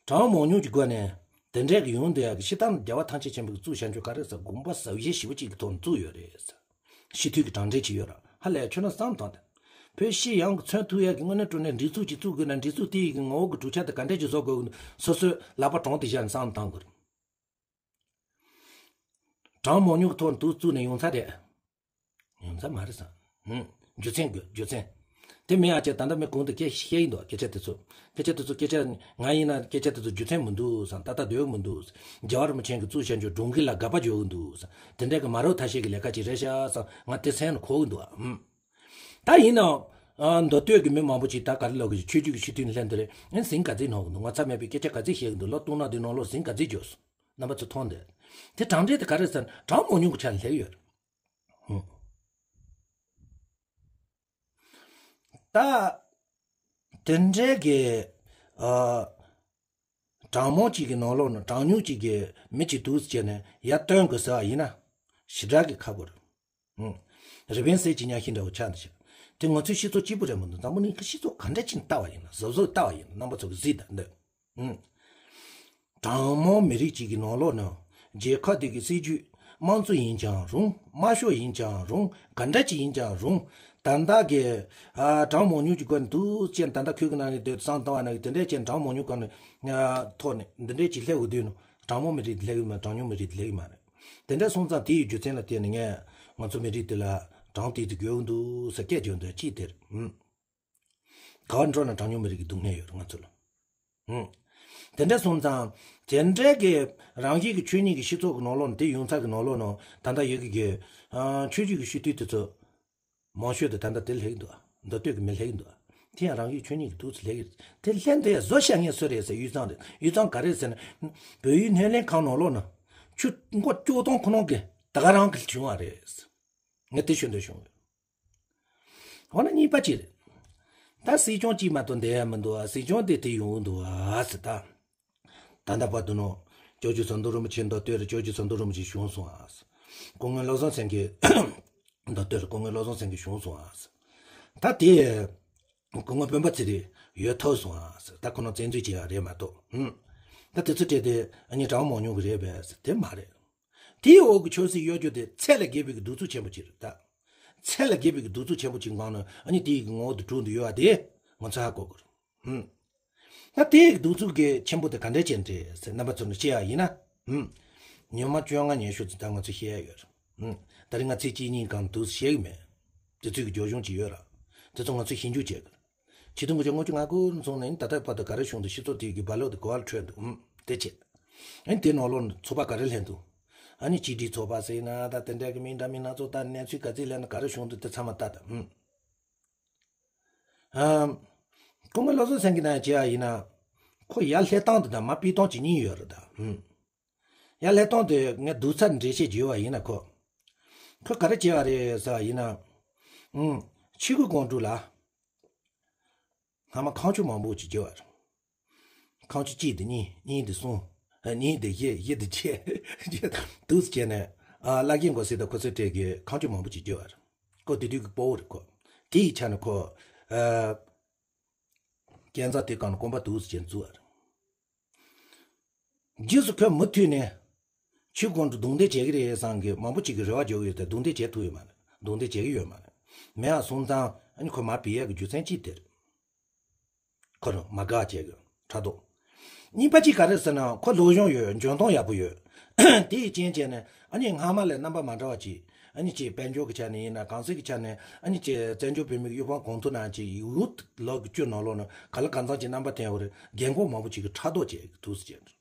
གྲངས་མང་ཉུང་གི་སྒོ་ནས་དེ་འདྲའི་གི་ཡོང་དེ་ཡག་གི་ཕྱི་ཐང་རྒྱལ་བ་ཐམས་ཅད་མཁྱེན་པའི་གཙུག་བྱང་ཆུབ་ག་རེ་ཟེར་དགོངས་པ་ཟབ་ཞི་ཞེ་པོ་ཅིག་གི་ཐོག་ནས་བཙུགས་ཡོད་རེད་ཟེར། སྤྱི་འཐུས་ཀྱི་གྲངས་འདྲེན་བྱས་ཡོད་ར་ཧ་ལས་ཁྱོད་རང་བསམ་བཏང་དེ། བོད་སྤྱི་ཡོངས་ཀྱི་མཚོན་ཐུབ་ཡག་གི་དངོས་གནས་དྲང་གནས་སྒྲིག་འཛུགས་ཅིག་བཙུགས་དགོས་ན་སྒྲིག་འཛུགས་དེ་ཡི་གི་ངོ་བོ་གི་གྲུབ་ཆ་དེ་ག་འདྲས་ཅིག་བཟོ་དགོས་ཀྱི་འདུག་སོ་སོའི་ལག་པ་དྲང་དེ་བཞག་ནས་བསམ་བཏང་དགོས་རེད། གྲངས་མང་ཉུང་གི་ཐོག་ནས་དུ་བཙུགས་ནས་ཡོང་ས་རེད། ཡོང་ས་མ་རེད་བསམ། ཧུམ། རྒྱུ་མཚན་དགོས་རྒྱུ་མཚན། དེ་མིན་ཨ་ཅེ་ད་ལྟ་མི་གོང་དུ་སྐད་བཤད་ཡིན་འདུག་སྐད་ཆ་དེ་ཚོ། སྐད་ཆ་དེ་ཚོ་སྐད་ཆ་ང་ཡིན་ན་སྐད་ཆ་དེ་ཚོ་རྒྱུ་མཚན་མི་འདུག་བསམ། ད་ལྟ་འདོད་མི་འདུག་རྒྱལ་བ་རིན་པོ་ཆེ་གི་གཙུག་བྱང་ཆུབ་སྒྲུབ་མཁན་ལ་དགག་པ་རྒྱག་གི་འདུག་བསམ། དེ་འདྲ་གི་མ་རབས་ཐ་ཤལ་གི་ལས་ཀ་ཅིག་རེད་ཤག་བསམ། ང་དེ་སེམས་ལ་འཁོར་གི་འདུག་ཨ། ཧུམ། ད་ཡིན་ནའང་། ཨ། མདོ་སྟོད་ཀྱི་མི་མང་པོ་ཅིག་ད་ག་རེ་ལབ་གི་ཆོས་བརྒྱུད་ཀྱི་སྤྱི་འཐུས་ནས་ལྷན་དུ་རེད། ཨེ་ཟིང་ག་ཚིག་ནོར་གི་འདུག་ངོ་ཚ་མེད་པའི་སྐད་ཆ་ག་ཚིག་བཤད་གི་འདུག་ལོ་སྟོང་ནང་དེ་ནང་ལོགས་ཟིང་ག་ཚིག་བརྗོད་སོང་། རྣམ་པ་ཚོ་མཐོང་དེ། དེ་གྲངས་འདྲེན་དེ་ག་རེ་ཟེར་ན་གྲངས་མང་ཉུང་གི་ཆ་ནས་སླེབས་ཡོད་རེད། ཧུམ། ད། དེ་འདྲའི་གི། ཨ། གྲངས་མང་ཅིག་གི་ནང་ལོགས་ནས་གྲངས་ཉུང་ཅིག་གི་མི་ཅིག་འདུག་ཟེར་ནས་ཡར་བཏོན་དགོས་ཟེར་བ་ཡིན་ན། ཞེ་དྲག་གི་ཁག་པོ་རེད། ཨང་། རི་པིན་སེ་ཅི་ཉག་ཤིང་འདྲ་བོ་ཆགས་འདུག་ཤག་དེ་ང་ཚོའི་སྤྱི་ཚོགས་གཅིག་པུ་རེད་མི་འདུག་འཛམ་བུ་གླིང་གི་སྤྱི་ཚོགས་ག་འདྲ་ཅིག་ལྟ་བ་ཡིན་ན་གཟབ་གཟབ་ལྟ་བ་ཡིན་ན་རྣམ་པ་ཚོ་གི་གཟིགས་དང་འདོད། ཨང་། གྲངས་མང་མི་རིགས་གཅིག་གི་ནང་ལོགས་ནང་རྒྱལ་ཁབ་དེ་གི་སྲིད་ཇུས་དམངས་གཙོ་ཡིན་ཀྱང་རུང་དམར་ཤོག་ཡིན་ཀྱང་རུང་ག་འདྲ་ཅིག་ཡིན་ཀྱང་རུང་ད་ལྟ་གི་ཨ་གྲངས་མང་ཉུང་གི་སྒོ་ནས་འདུག་ཅེས་ད་ལྟ་ཁོས་གི་ནང་ནས་སྡོད་བསམ་བཏང་བ་ནང་གི་དེ་འདྲས་ཅན་གྲངས་མང་ཉུང་སྒོ་ནས་ཐོག་ནས་འདི་འདྲས་ཅིག་སླེབས་འོས་དུས་ནོ་གྲངས་མང་མི་རིགས་སླེབས་ཀྱི་མ་གྲངས་ཉུང་མི་རིགས་སླེབས་ཀྱི་མ་རེད། དེ་འདྲ་སོང་ཙང་དེ་ཡི་རྒྱུ་མཚན་ལ་བརྟེན་ནས་ངས་ང་ཚོ་མི་རིགས་དེ་ལ་གྲངས་དེ་དུ་དགོས་ཀྱི་འདུག་ཟེར་སྐད་བརྗོད་འདོད་ཅིག་དེར། ཧུམ། ག་བ་འགྲོ་ན་གྲངས་ཉུང་མི་རིགས་ཀྱི་སྡུག་བསྔལ་ཡོད་རེད་ང་ཚོ་ལ། ཧུམ། དེ་འདྲ་སོང་ཙང་དེ་འདྲའི་གི་རང་བཞིན་གྱི་ཆོས་ཉིད་ཀྱི་སྤྱི་ཚོགས་ཀྱི་ནང་ལོགས་ནས་དེ་ཡོང་ཚད་ཀྱི་ནང་ལོགས་ནང་ད་ལྟ་ཡོད་ཀྱི་གི་ཆོས་བརྒྱུད་ཀྱི་སྤྱི་འཐུས་དེ་ཚོ། མང་ཤོས་དེ་ད་ལྟ་དེ་སླེབས་ཀྱི་འདུག་མདོ་སྟོད་ཀྱི་མི་སླེབས་ཀྱི་འདུག་དེ་ཡང་རང་ཡུལ་ཆོས་ཉིད་ཀྱི་འདུག་ཚེ་སླེབས་ཀྱི་རེད། དེ་ལྷན་དུ་ཡང་བཟོ་བྱ་ངན་སུ་རེད་ཟེར་དབུས་གཙང་རེད། དབུས་གཙང་ག་རེད་ཟེར་ན། བོད་ཡུལ་སྣེ་ལེན་ཁང་ནང་ལོགས་ན། ཆུ་མགོ་ལྕོག་སྟོང་ཁོ་ནང་གི་ད་ག་རང་གི་བྱུང་བ་རེད། ངས་དེ་ཤོད་འདོད་བྱུང་། འོ་ན་གཉིས་པ་ཅིག་རེད། ད་སྲིད་སྐྱོང་གཅིག་མ་གཏོགས་འདས་ཡ་མི་འདུག་ཨ། སྲིད་སྐྱོང་དེ་དེ་ཡོང་གི་འདུག་ཨ་ཟེར་ད། ད་ལྟ་བར་དུ་ནོ། སྐྱབས་རྗེ་ཟམ་གདོང་རིན་པོ་ཆེ་མདོ་སྟོད་རེད། སྐྱབས་རྗེ་ཟམ་གདོང་རིན་པོ་ཆེ་བྱུང་སོང་ཨ། སྐུ་ངོ་བློ་བཟང་སེང་གེ་མདོ་སྟོད་རེད། སྐུ་ངོ་བློ་བཟང་སེང་གེ་བྱུང་སོང་ཨ། ད་དེ། སྐུ་ངོ་སྤེན་པ་ཚེ་རིང་ཡོད་ཐུབ་སོང་ཨ། ད་ཁོ་ན་བཙན་འཛུལ་བྱས་ཡ་རེད་མ་གཏོགས། ཧུམ། ད་དེ་ཚོ་སྤྲད་དེ་ཨ་ནི་གྲངས་མང་ཉུང་གི་རེད་པས་དེ་མ་རེད། དེའི་འོག་གི་ཆབ་སྲིད་གཡོ་སྒྱུ་དེ་ཚད་ལས་བརྒལ་བའི་གི་གདུག་རྩུབ་ཆེན་པོ་ཅིག་རེད་ད། ཚད་ལས་བརྒལ་བའི་གི་གདུག་རྩུབ་ཆེན་པོ་ཅིག་སྒང་ནས་ཨ་ནི་དེའི་གི་ངོ་བོ་དེ་གྲུབ་འདུག་ཡོད་པ་དེ་ང་ཚོ་ཧ་གོ་དགོས་རེད། ཧུམ། ད་དེའི་གི་གདུག་རྩུབ་གི་ཆེན་པོ་དེ་ག་འདྲས་ཅན་རེད་ཟེར་རྣམ་པ་ཚོ་ནས་བཤད་ཡ་ཡིན་ན། ཧུམ། ཉི་མ་བཅོ་ལྔ་ཉི་ཤུ་ཙམ་ད་ང་ཚོ་བཤད་ཡ་ཡོད་རེད། ཧུམ། ད་རིང་ང་ཚིག་གཅིག་གཉིས་སྒང་དུ་བཤད་གི་མེད། དེ་ཚོའི་གི་རྒྱབ་ལྗོངས་ཅིག་ཡོད་ར། དེ་ཚོ་ང་ཚོ་ཞིབ་འཇུག་བྱེད་དགོས། ཆིག་སྟོང་དགུ་བརྒྱ་ལྔ་བཅུ་ང་དགུ་ནས་བཟུང་ནས་ད་ལྟ་བར་དུ་ག་རེ་བྱུང་འདུག་སྤྱི་ཚོགས་དེ་གི་རྦ་རླབས་དེ་ག་པར་འཕྲོས་འདུག་ཨུམ། དེ་བྱས། ཨ་ནི་དེ་ནང་ལོགས་ནས་ཚོགས་པ་ག་རེ་ལྷན་འདུག་ཨ་ནི་གཅིག་སྒྲིལ་ཚོགས་པ་ཟེར་ན་ད་དེ་འདྲ་གི་མིང་འདྲ་མིན་སྣ་ཚོགས་ད་གནས་ཚུལ་ག་ཚད་ལྷན་ན་ག་རེ་བྱུང་འདུག་དེ་ཚང་མ་ལྟ་དང་ཨུམ། ཨམ། སྐུ་ངོ་བློ་བཟང་སེང་གེ་ན་བྱས་པ་ཡིན་ན། ཁོ་ཡར་སླེབས་སྟངས་དེ་དང་མར་ཕུད་སྟངས་ཀྱི་གཉིས་ཡོད་རེད་ད་ཨུམ། ཡར་སླེབས་སྟངས་དེ་ངས་བསྡུར་ཚར་འགྲེལ་བཤད་བརྗོད་པ་ཡིན་ན་ཁོ། ཁོས་ག་རེ་བྱས་པ་རེད་ཟེར་བ་ཡིན་ན། ཨུམ། ཆི་གུ་ཀོང་ཀྲུའུ་ལ། སྔ་མ་ཁང་ཆུང་མང་པོ་ཅིག་བརྒྱབ་པ་རེད། ཁང་ཆུང་གཅིག་དེ་གཉིས། གཉིས་དེ་གསུམ། ཨ། གཉིས་དེ་བཞི། བཞི་དེ་བརྒྱད། བརྒྱད་དང་དུ་བྱས་ནས། ཨ། བླ་རྒན་མགོ་སེར་དང་ཁོ་ཚོའི་གྲས་ཀྱི་ཁང་ཆུང་མང་པོ་ཅིག་བརྒྱབ་པ་རེད། ཁོ་དེ་དུས་ཀྱི་དཔའ་བོ་རེད་ཁོ། དེ་ཡི་ཆ་ནས་ཁོ། ཨ། སྐས་འཛེག་དེ་སྒང་ནས་གོམ་པ་དུ་བྱས་ནས་བཙུགས་པ་རེད། རྗེས་སུ་ཁོས་མུ་མཐུད་ནས་ཆོས་ཁོང་དུ་རྡུང་རྡེག་བྱེད་ཀྱི་རེད་བསམ་གི་མང་པོ་ཅིག་གི་རེ་བ་འཇོག་ཡོད་དེ་རྡུང་རྡེག་བྱེད་ཐུབ་ཡོད་མ་རེད། རྡུང་རྡེག་བྱེད་ཀྱི་ཡོད་མ་རེད། མེད་པ་སོང་ཙང་ཨ་ནི་ཁོ་མར་བུད་ཡས་ཀྱི་རྒྱུ་མཚན་གཅིག་དེ་རེད། ཁོ་རང་མ་དགའ་བྱེད་ཀྱི་ཕྲག་དོག་གཉིས་པ་གཅིག་ག་རེ་ཟེར་ན་ཁོ་སློབ་སྦྱོང་ཡོད། འཇོན་ཐང་ཡག་པོ་ཡོད། དེ་ཡི་རྐྱེན་བྱས་ནས་ཨ་ནི་སྔ་མ་ལས་རྣམ་པ་མ་འདྲ་བ་ཅིག་ཨ་ནི་ཅིག་དཔལ་འབྱོར་གྱི་ཆ་ནས་ཡིན་ན་གང་ཟག་གི་ཆ་ནས་ཨ་ནི་ཅིག་བཙན་བྱོལ་བོད་མི་གི་གཡུ་འབངས་གོང་ཐུག་ནང་ཅིག་ཡུལ་ལོག་གི་བཅུ་ནང་ལོགས་ན་ག་ལ་གང་འཚམ་ཅིག་རྣམ་པ་བསྟན་ཡོད་རེད། རྒན་གོག་མང་པོ་ཅིག་གི་ཕྲག་དོག་བྱེད་ཀྱི་འདུག་ཟེར་བྱས།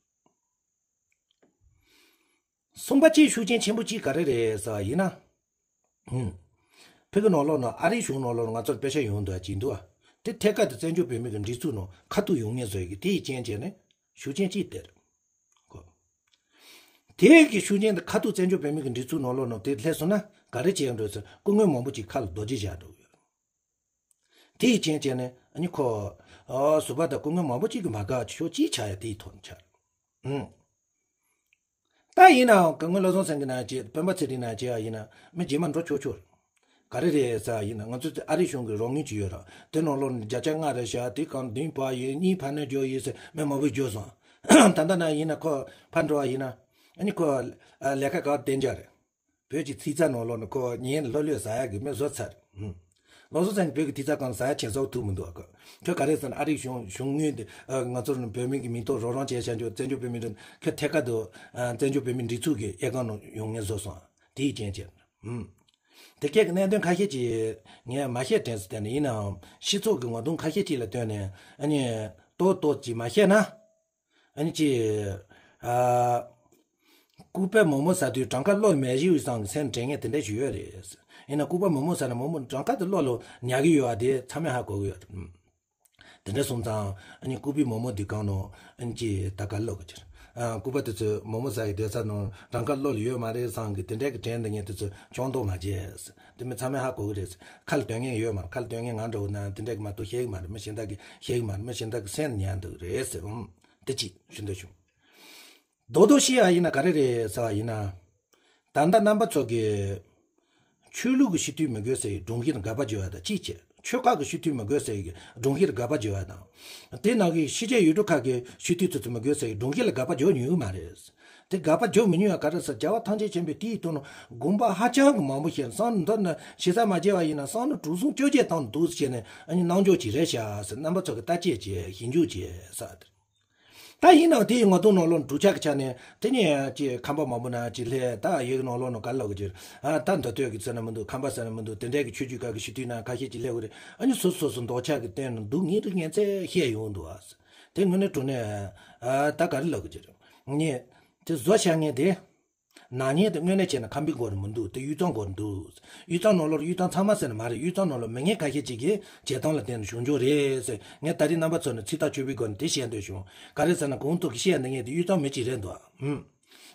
གསུམ་པ་གཅིག་ཤུགས་རྐྱེན་ཆེན་པོ་གཅིག་ག་རེ་རེད་ཟེར་བ་ཡིན་ན། ཧུམ། བོད་ཀྱི་ནང་ལོགས་ན་ཨ་རིའི་གཞུང་ནང་ལོགས་ན་ང་ཚོར་དཔེ་ཆ་ཡོང་འདུག་ཅིག་འདུག་ཨ། དེ་ཐད་ཀར་དུ་བཙན་བྱོལ་བོད་མི་གི་སྒྲིག་འཛུགས་ནང་ཁ་ཐུག་ཡོང་ངེས་བཟོ་ཡི་གི་དེ་ཡི་རྐྱེན་བྱས་ནས་ཤུགས་རྐྱེན་གཅིག་དེ་རེད། གོ། དེ་གི་ཤུགས་རྐྱེན་དེ་ཁ་ཐུག་བཙན་བྱོལ་བོད་མི་གི་སྒྲིག་འཛུགས་ནང་ལོགས་ནང་དེ་སླེབས་སོང་ན་ག་རེ་བྱས་འགྲོ་ཟེར་སྐུ་ངོ་མང་པོ་ཅིག་ཁ་ལ་རྡོ་རྗེ་བཞག་འགྲོ་གི་ཡོད། དེ་ཡི་རྐྱེན་བྱས་ནས་ཨ་ནི་ཁོ། ཨོ་ཟུར་པ་དང་སྐུ་ངོ་མང་པོ་ཅིག་གི་མ་དགའ་ཕྱོགས་གཅིག་ཆགས་ཡ་དེ་ཡི་ཐོག་ནས་ཆགས། ཨུམ། ད་ཡིན་ནའང་སྐུ་ངོ་བློ་བཟང་སེང་གེ་ན་ཅིག་སྤེན་པ་ཚེ་རིང་ན་ཅིག་ཡ་ཡིན་ན་མི་རྗེས་མ་འགྲོ་ཆོག་ཆོག་རེད། ག་རེ་རེད་ཟེར་ཡིན་ན་ང་ཚོ་ཨ་རི་གཞུང་གི་རོགས་དངུལ་ཅིག་ཡོད་ར་དེ་ནང་ལོགས་ནས་བརྒྱ་ཆ་ལྔ་རེ་བཞག་དེ་གང་བདུན་བར་ཡོད་གཉིས་ཕར་ནས་འཇོག་ཡིན་ཟེར་མི་མང་པོས་བརྗོད་སོང་། ད་ལྟ་ན་ཡིན་ན་ཁོ་ཕར་འགྲོ་བ་ཡིན་ན་ཨ་ནི་ཁོ་ལས་ཀ་ག་བརྟན་འཇགས་རེད། བོད་ཀྱི་ཚིག་རྩ་ནང་ལོགས་ནས་ཁོ་ཉིན་ལྷོད་ལྷོད་ཟ་ཡག་གི་མི་བཟོ་ཚར། ཧུམ། ལོ་སོ་ཚན་བོད་ཀྱི་ཐིག་རྩ་གང་ཟ་ཡག་ཆེན་ཟོག་ཐུག་མི་འདུག་ག་ཁྱོད་ག་རེ་ཟེར་ན་ཨ་རིའི་གཞུང་གཞུང་དངུལ་འདི་ང་ཚོར་ནི་བོད་མི་གི་མིང་ཐོག་རོགས་རམ་བྱས་བྱ་འཇོག་བཙན་བྱོལ་བོད་མི་འདི་ཁྱོད་ཐད་ཀར་དུ་བཙན་བྱོལ་བོད་མི་སྒྲིག་འཛུགས་ཀྱི་ཨེ་ཀོན་ནང་ཡོང་ངེས་བཟོ་སོང་། དེའི་རྐྱེན་བྱས། ཧུམ། དེ་སྐད་ཀྱི་གནད་དོན་ཁ་ཤས་ཅིག་ངས་མ་བཤད་དྲན་སོང་། དེ་ནི་ཡིན་ནའང་སྤྱི་ཚོགས་ཀྱི་ངོ་གདོང་ཁ་ཤས་ཅིག་ལ་ལྟོས་ནས་ཨ་ནི་ཏོག་ཏོག་ཅིག་མ་བཤད་ན། ཨ་ནི་ཅི། ཨ། ལྐུགས་པའི་མོག་མོག་ཟ་དུས་བྲང་ཁ་གློ་མེད་ཞིག་བཟང་གི་སེམས་དྲན་མཁན་དེ་འདྲ་ཞིག་ཡོད་རེད། ཡིན་ན་ལྐུགས་པ་མོག་མོག་ཟ་ན་མོག་མོག་བྲང་ཁ་དེ་གློ་ལོ་ཉག་གི་ཡོད་པ་དེ་ཚང་མས་ཧ་གོ་གི་ཡོད་རེད། དེ་འདྲ་སོང་ཙང་ཨ་ནི་ལྐུགས་པའི་མོག་མོག་འདི་གང་ནོ་ཨ་ནི་ཅི་ད་ག་ལོ་གི་ཅིར། ཨ་ལྐུགས་པ་དེ་ཚོས་མོག་མོག་ཟ་ཡི་སྡོད་ས་ནོ་བྲང་ཁ་གློ་ལ་ཡོད་མ་རེད་བཟང་གི་དེ་འདྲ་གི་དྲན་དེ་ངས་དེ་ཚོ་ཆོང་མདོག་མ་བྱས། དེ་མི་ཚང་མས་ཧ་གོ་གི་རེད། ཁ་ལ་དོན་ངན་ཡོད་མ་རེད། ཁ་ལ་དོན་ངན་ང་འདྲ་བོ་ན་དེ་འདྲ་གི་མ་གཏོགས་ཤེས་གི་མ་རེད། མི་གཞན་དག་གི་ཤེས་གི་མ་རེད། མི་གཞན་དག་གི་སེམས་ཉན་འདུག་རེད་ཟེར། ཨུམ། དེ་གཅིག་ཞུ་འདོད་བྱུང་། རྡོག་རྡོག་བཤད་ཡ་ཡིན་ན་ག་རེ་རེད་ཟེར་བ་ཡིན་ན། ད་ལྟ་རྣམ་པ་ཚོ་གི་ཆོས་ལུགས་ཀྱི་སྤྱི་འཐུས་མི་དགོས་ཟེར་བའི་སྒྲོམ་གཞི་ལ་དགག་པ་བརྗོད་ཡ་དང་གཅིག་བྱས། ཆོལ་ཁ་གི་སྤྱི་འཐུས་མི་དགོས་ཟེར་བའི་སྒྲོམ་གཞི་ལ་དགག་པ་བརྗོད་ཡ་དང་། དེ་ནང་གི་ཕྱི་རྒྱལ་ཡུལ་གྲུ་ཁག་གི་སྤྱི་འཐུས་ཚོ་ཚོ་མི་དགོས་ཟེར་བའི་སྒྲོམ་གཞི་ལ་དགག་པ་བརྗོད་མྱོང་གི་མ་རེད། དེ་དགག་པ་བརྗོད་མི་ཉན་ཡ་ག་རེ་ཟེར་རྒྱལ་བ་ཐམས་ཅད་མཁྱེན་པའི་དེའི་དོན་དགོངས་པ་ཧ་ཅང་གི་མང་པོ་བཞེས་བསམ་མདོར་ན་ཞེ་ས་མ་བྱས་པ་ཡིན་ན་བསམ་བློ་དྲུག་གསུམ་བཅོ་བརྒྱད་བཏང་འདུག་ཟེར་ནས་ཨ་ནི་རྣམ་འཇོག་ཅིག་རེད་ཤག་ཟེར་རྣམ་པ་ཚོ་གི་བརྟག་དཔྱད་བྱས་ཞིབ་འཇུག་བྱས་ས། ད་ཡིན་ནའང་དེའི་ངོ་གདོང་ནང་ལོགས་འགྲུལ་ཆགས་ཀྱི་ཆ་ནས་དེ་ནས་ཀྱི་ཁམས་པ་མང་པོ་ན་ཅི་ལྷད་ད་ཡོད་ཀྱི་ནང་ལོགས་ནང་ག་ལོག་གི་ཅིར་ཨ་ད་མདོ་སྟོད་ཀྱི་ཟེར་ན་མི་འདུག་ཁམས་པ་ཟེར་ན་མི་འདུག་དེ་འདྲའི་གི་ཆོས་བརྒྱུད་ཁག་གི་སྤྱི་འཐུས་ན་ཁ་ཤས་ཀྱི་སླེབས་ཀྱི་རེད། ཨ་ནི་སོ་སོ་སོ་སོ་འདོགས་ཆགས་ཀྱི་སྟེང་ནང་འདུག་ངེས་རེད་ངེས་ཚད་བཤད་ཡོང་འདུག་ཨ། དེ་དངོས་གནས་དྲང་གནས་ཨ་ད་ག་རེ་ལབ་ཀྱི་ཅིར་ངས་དེ་བཟོ་བྱ་ངས་དེ། ནག་ཉེས་དེ་དངོས་གནས་བྱས་ན་ཁམས་པའི་སྐོར་མི་འདུག་དེ་དབུས་གཙང་སྐོར་འདུག་དབུས་གཙང་ནང་ལོགས་དབུས་གཙང་ཚང་མ་ཟེར་ན་མ་རེད། དབུས་གཙང་ནང་ལོགས་མི་ངན་ཁ་ཤས་ཅིག་གིས་བྱེད་སྟངས་ལ་བརྟེན་ནས་བྱུང་རྒྱུ་རེད་ཟེར། ངས་ད་རེས་རྣམ་པ་ཚོ་ནས་ཚིག་ཐག་ཆོད་པའི་སྒོ་ནས་དེ་བཤད་འདོད་བྱུང་། ག་རེ་ཟེར་ན་གོང་དུ་གི་བཤད་འདི་ངས་དེ་དབུས་གཙང་མི་གཅིག་རེད་འདུག་ཨ། ཧུམ།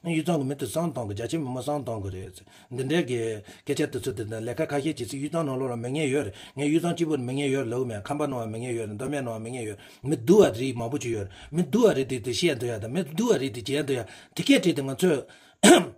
དབུས་གཙང་གི་མི་དེ་བསམ་བཏང་གི་རྒྱ་ཆེ་མི་མང་བསམ་བཏང་གི་རེད་ཟེར། འདི་འདྲའི་གི་སྐད་ཆ་དེ་ཚོ་དེ་དང་ལས་ཀ་ཁ་ཤས་ཅིག་ཚིག་དབུས་གཙང་ནང་ལོགས་ལ་མི་ངན་ཡོད་རེད། ངས་དབུས་གཙང་གཅིག་པུ་ནས་མི་ངན་ཡོད་རེད་ལབ་གི་མེད། ཁམས་པ་ནང་ལ་མི་ངན་ཡོད་རེད། མདོ་སྨད་ནང་ལ་མི་ངན་ཡོད་རེད། མི་སྡུག་པ་རེད་མང་པོ་ཅིག་ཡོད་རེད། མི་སྡུག་པ་རེད་དེ་དེ་བཤད་འདོད་ཡ་དང་མི་སྡུག་པ་རེད་དེ་བྱེད་འདོད་ཡ་དེ་སྐད་བྲིས་ཏེ་ང་ཚོས།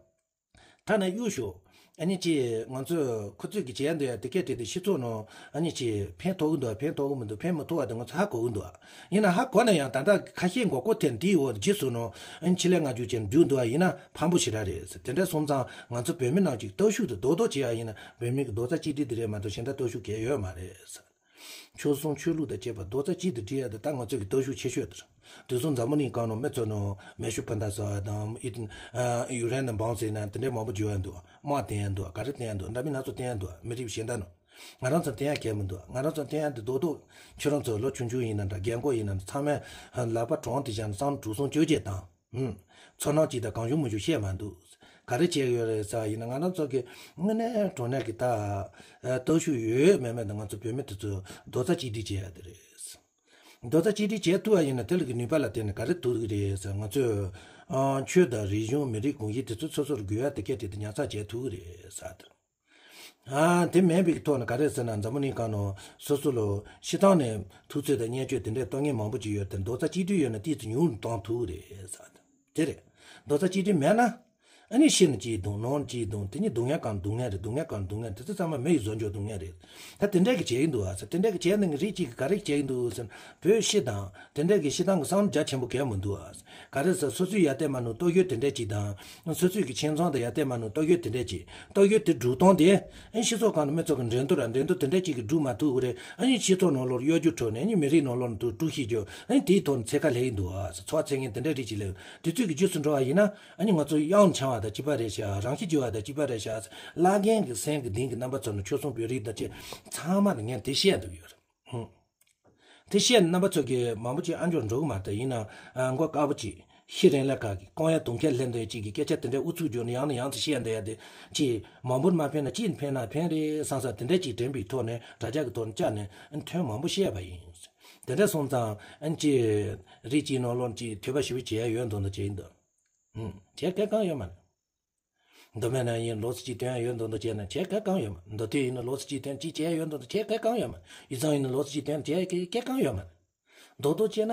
ཐ་ན་གཡུག་ཞོག་ཨ་ནི་ཅི་ང་ཚོས་ཁོ་ཚོས་ཀྱི་བྱས་འདུག་ཡ་དེ་སྐད་བྲིས་ཏེ་སྤྱི་ཚོགས་ནང་ཨ་ནི་ཅི་ཕན་ཐོགས་ཀྱི་འདུག་ཕན་ཐོགས་ཀྱི་མི་འདུག་ཕན་མི་ཐོགས་པ་དེ་ང་ཚོ་ཧ་གོ་གི་འདུག་ཡིན་ན་ཧ་གོ་ན་ཡང་ད་ལྟ་ཁ་ཤས་མགོ་སྐོར་ཐེབས་འདིའི་འོག་རྗེས་སུ་ནང་ཨ་ནི་ཕྱི་ལས་ང་རྒྱུ་ཅན་འདུག་འདུག་ཡིན་ན་ཕངས་པོ་ཞེ་དྲག་རེད། དེ་འདྲ་སོང་ཙང་ང་ཚོ་བོད་མི་རྣམས་ཀྱིས་སྟོབས་ཤུགས་དེ་རྡོག་རྡོག་བྱེད་ཡ་ཡིན་ན་བོད་མི་གི་རྡོག་རྩ་གཅིག་སྒྲིལ་དེ་རེད་མ་གཏོགས་གཞན་དག་སྟོབས་ཤུགས་གང་ཡང་ཡོད་མ་རེད། ཆོལ་གསུམ་ཆོས་ལུགས་དང་བཅས་པ་རྡོག་རྩ་གཅིག་ཏུ་སྒྲིལ་ཡ་དེ་ད་ང་ཚོ་གི་སྟོབས་ཤུགས་ཆེ་ཤོས་དེ་རེད། དུས་སང་འཛམ་བུ་གླིང་སྒང་ནང་མི་ཚོ་ནང་མེ་ཤུགས་འཕུར་མདའ་ཟེར་བ་དང་ཨི་ཨ་ཡུ་རེ་ནི་འམ་བོམ་ཟེར་ན་དེ་འདྲའི་མང་པོ་བརྗོད་ཡ་འདུག་དམག་འཐེན་ཡ་འདུག་ག་རེ་འཐེན་ཡ་འདུག་འདྲ་མིན་སྣ་ཚོགས་འཐེན་ཡ་འདུག་མི་རིགས་གཞན་དག་ནང་། ང་རང་ཚོ་འཐེན་ཡ་གལ་མི་འདུག་ང་རང་ཚོ་འཐེན་ཡ་དེ་རྡོག་རྡོག་ཁྱོད་རང་ཚོ་ལོ་ཆུང་ཆུང་ཡིན་ན་འདྲ་རྒན་གོག་ཡིན་ན་འདྲ་ཚང་མས་ལག་པ་དྲང་དེ་བཞག་ནས་བསམ་བློ་དྲུག་གསུམ་བཅོ་བརྒྱད་བཏང་། ཧུམ། ཚོར་སྣང་གཅིག་དང་གང་བྱུང་མང་བྱུང་བཤད་མ་འདུག་ག་རེ་བྱས་ཡོད་རེད་ཟེར་བ་ཡིན་ན་ང་རང་ཚོ་གི་དངོས་གནས་དྲང་གནས་ཀྱི་ད་སྟོབས་ཤུགས་ཡོད་མེད་མེད་དང་ང་ཚོ་བོད་མི་དེ་ཚོ་རྡོག་རྩ་གཅིག་སྒྲིལ་བྱེད་ཡ་དེ་རེད། རྡོག་རྩ་གཅིག་སྒྲིལ་བྱེད་ཐུབ་པ་ཡིན་ན་དེ་ལ་གི་ནུས་པ་ལ་བརྟེན་ནས་ག་རེ་ཐུབ་ཀྱི་རེད་ཟེར་ང་ཚོས་ཆོས་དང་རིག་གཞུང་མི་རིགས་གོམས་གཤིས་དེ་ཚོ་སོ་སོར་འགུལ་བ་དེ་སྐད་དེ་དེ་ཉར་ཚགས་བྱེད་ཐུབ་ཀྱི་རེད་ཟེར། ཨ་དེ་མིན་པའི་ཐོག་ནས་ག་རེ་ཟེར་ན་འཛམ་བུ་གླིང་སྒང་ནང་སོ་སོ་ལོ་སྤྱི་བཏང་ནས་ཐུབ་ཚོད་དང་བརྙས་བཅོས་དེ་འདྲའི་གཏོང་མཁན་མང་པོ་ཅིག་ཡོད་དེ་རྡོག་རྩ་གཅིག་སྒྲིལ་ཡོད་ན་ཏོག་ཙམ་ཉུང་རུ་གཏོང་ཐུབ་ཀྱི་རེད་ཟེར། དེ་རེད། རྡོག་རྩ་གཅིག་སྒྲིལ་མེད་ན། ཨ་ནི་ཕྱི་ནས་གཅིག་བརྡུང་ནང་གཅིག་བརྡུང་དེ་ནི་སྡུག་བསྔལ་གང་སྡུག་བསྔལ་རེད། སྡུག་བསྔལ་གང་སྡུག་བསྔལ་རེད། དེ་ཚོ་ཚང་མ་མི་ཡི་བཟོ་བཅོས་སྡུག་བསྔལ་རེད། ད་དེ་འདྲ་གི་བྱས་ཀྱི་འདུག་ཨ་ཟེར། དེ་འདྲ་གི་བྱས་ནས་རིགས་གཅིག་གིས་ག་རེ་བྱས་ཀྱི་འདུག་ཟེར་ན་བོད་ཕྱི་དང་དེ་འདྲ་གི་ཕྱི་ཐང་གི་བསམ་བློ་རྒྱ་ཆེན་པོ་གང་མི་འདུག་ཨ་ཟེར། ག་རེ་ཟེར་སོ་སོའི་ཡར་ལྟས་མ་ནུ་སྟོབས་ཤུགས་དེ་འདྲ་གཅིག་དང་། སོ་སོའི་གི་ཁྱིམ་ཚང་དང་ཡར་ལྟས་མ་ནུ་སྟོབས་ཤུགས་དེ་འདྲ་གཅིག་སྟོབས་ཤུགས་དེ་སྒྲུག་སྟངས་དེ། ཨེ་སྤྱི་ཚོགས་སྒང་དུ་མི་ཚོ་གི་འགྲན་བསྡུར་ར་འགྲན་བསྡུར་དེ་འདྲ་གཅིག་གི་སྒྲུག་མ་ཐུབ་གི་རེད། ཨ་ནི་སྤྱི་ཚོགས་ནང་ལོགས་གཡོ་སྒྱུ་འཕྲོ་ནས་ཨ་ནི་མི་རིགས་ནང་ལོགས་ནས་དུ་དཀྲུག་ཤིང་རྒྱུ་ཨ་ནི་དེའི་ཐོག་ནས་འཚེ་ཁ་ལྷག་གི་འདུག་ཨ་ཟེར། ཚོགས་ཚད་ངན་དེ་འདྲ་རིགས་ཅིག་ལས་དེ་ཚོས་ཀྱི་རྗེས་སུ་འགྲོ་བ་ཡིན་ན་ཨ་ནི་ང་ཚོ་གཡང་འཆང་བ་དང་གཅིག་པ་རེད་ཤག་རང་ཤི་རྒྱུ་བ་དང་གཅིག་པ་རེད་ཤག་བླ་རྒན་གྱི་སེམས་ཀྱི་གདིང་གི་རྣམ་པ་ཚོ་ནི་ཆོལ་གསུམ་བོད་རིགས་དང་བཅས་ཚང་མ་ནི་ངས་དེ་བཤད་འདུག་ཡོད་རེད། ཧུམ། དེ་བཤད་ནས་རྣམ་པ་ཚོ་གིས་མང་པོ་ཅིག་ཨ་མཆོག་འགྲོ་གི་མ་རེད། ཡིན་ནའང་མགོ་དཀར་པོ་ཅིག་ཤི་རན་ལ་ཁ་གི་རྐང་ཡ་དུང་ཁྱེར་ལྷན་དུ་ཅིག་གི་སྐད་ཆ་དེ་འདྲའི་ཨུ་ཚུགས་བརྗོད་ནས་ཡང་ནས་ཡང་དུ་བཤད་འདི་ཡ་དེ་ཅིག་མང་པོར་མ་ཕན་ན་ཅིག་ཕན་ན་ཕན་རེད་བསམ་ས་དེ་འདྲ་ཅིག་དྲན་པའི་ཐོག་ནས་དྲ་རྒྱ་གི་ཐོག་ནས་བཅར་ནས་ཨ་ཐོན་མང་པོ་བཤད་པ་ཡིན། དེ་འདྲ་སོང་ཙང་ཨ་ཅིག་རིགས་ཅིག་ནང་ལོགས་ཅིག་ཐོས་པ་ཞིབ་པོ་བྱེད་ཡ་ཡོད་མདོག་མདོག་བྱེད་ཡིན་འདུག་ཧུམ། བྱེད་གལ་གང་ཡོད་མ་རེད། མདོ་སྨད་ན་ཡིན་ལོ་ཚིགས་གཅིག་སྟོན་ཡ་ཡོད་མདོག་མདོག་བྱས་ན་བྱེད་གལ་གང་ཡོད་མ། མདོ་སྟོད་ཡིན་ན་ལོ་ཚིགས་གཅིག་སྟོན་གཅིག་བྱེད་ཡ་ཡོད་མདོག་མདོག་བྱེད་གལ་གང་ཡོད་མ། དབུས་གཙང་ཡིན་ན་ལོ་ཚིགས་གཅིག་སྟོན་བྱེད་གལ་གལ་གང་ཡོད་མ། མདོག་མདོག་བྱས་ན་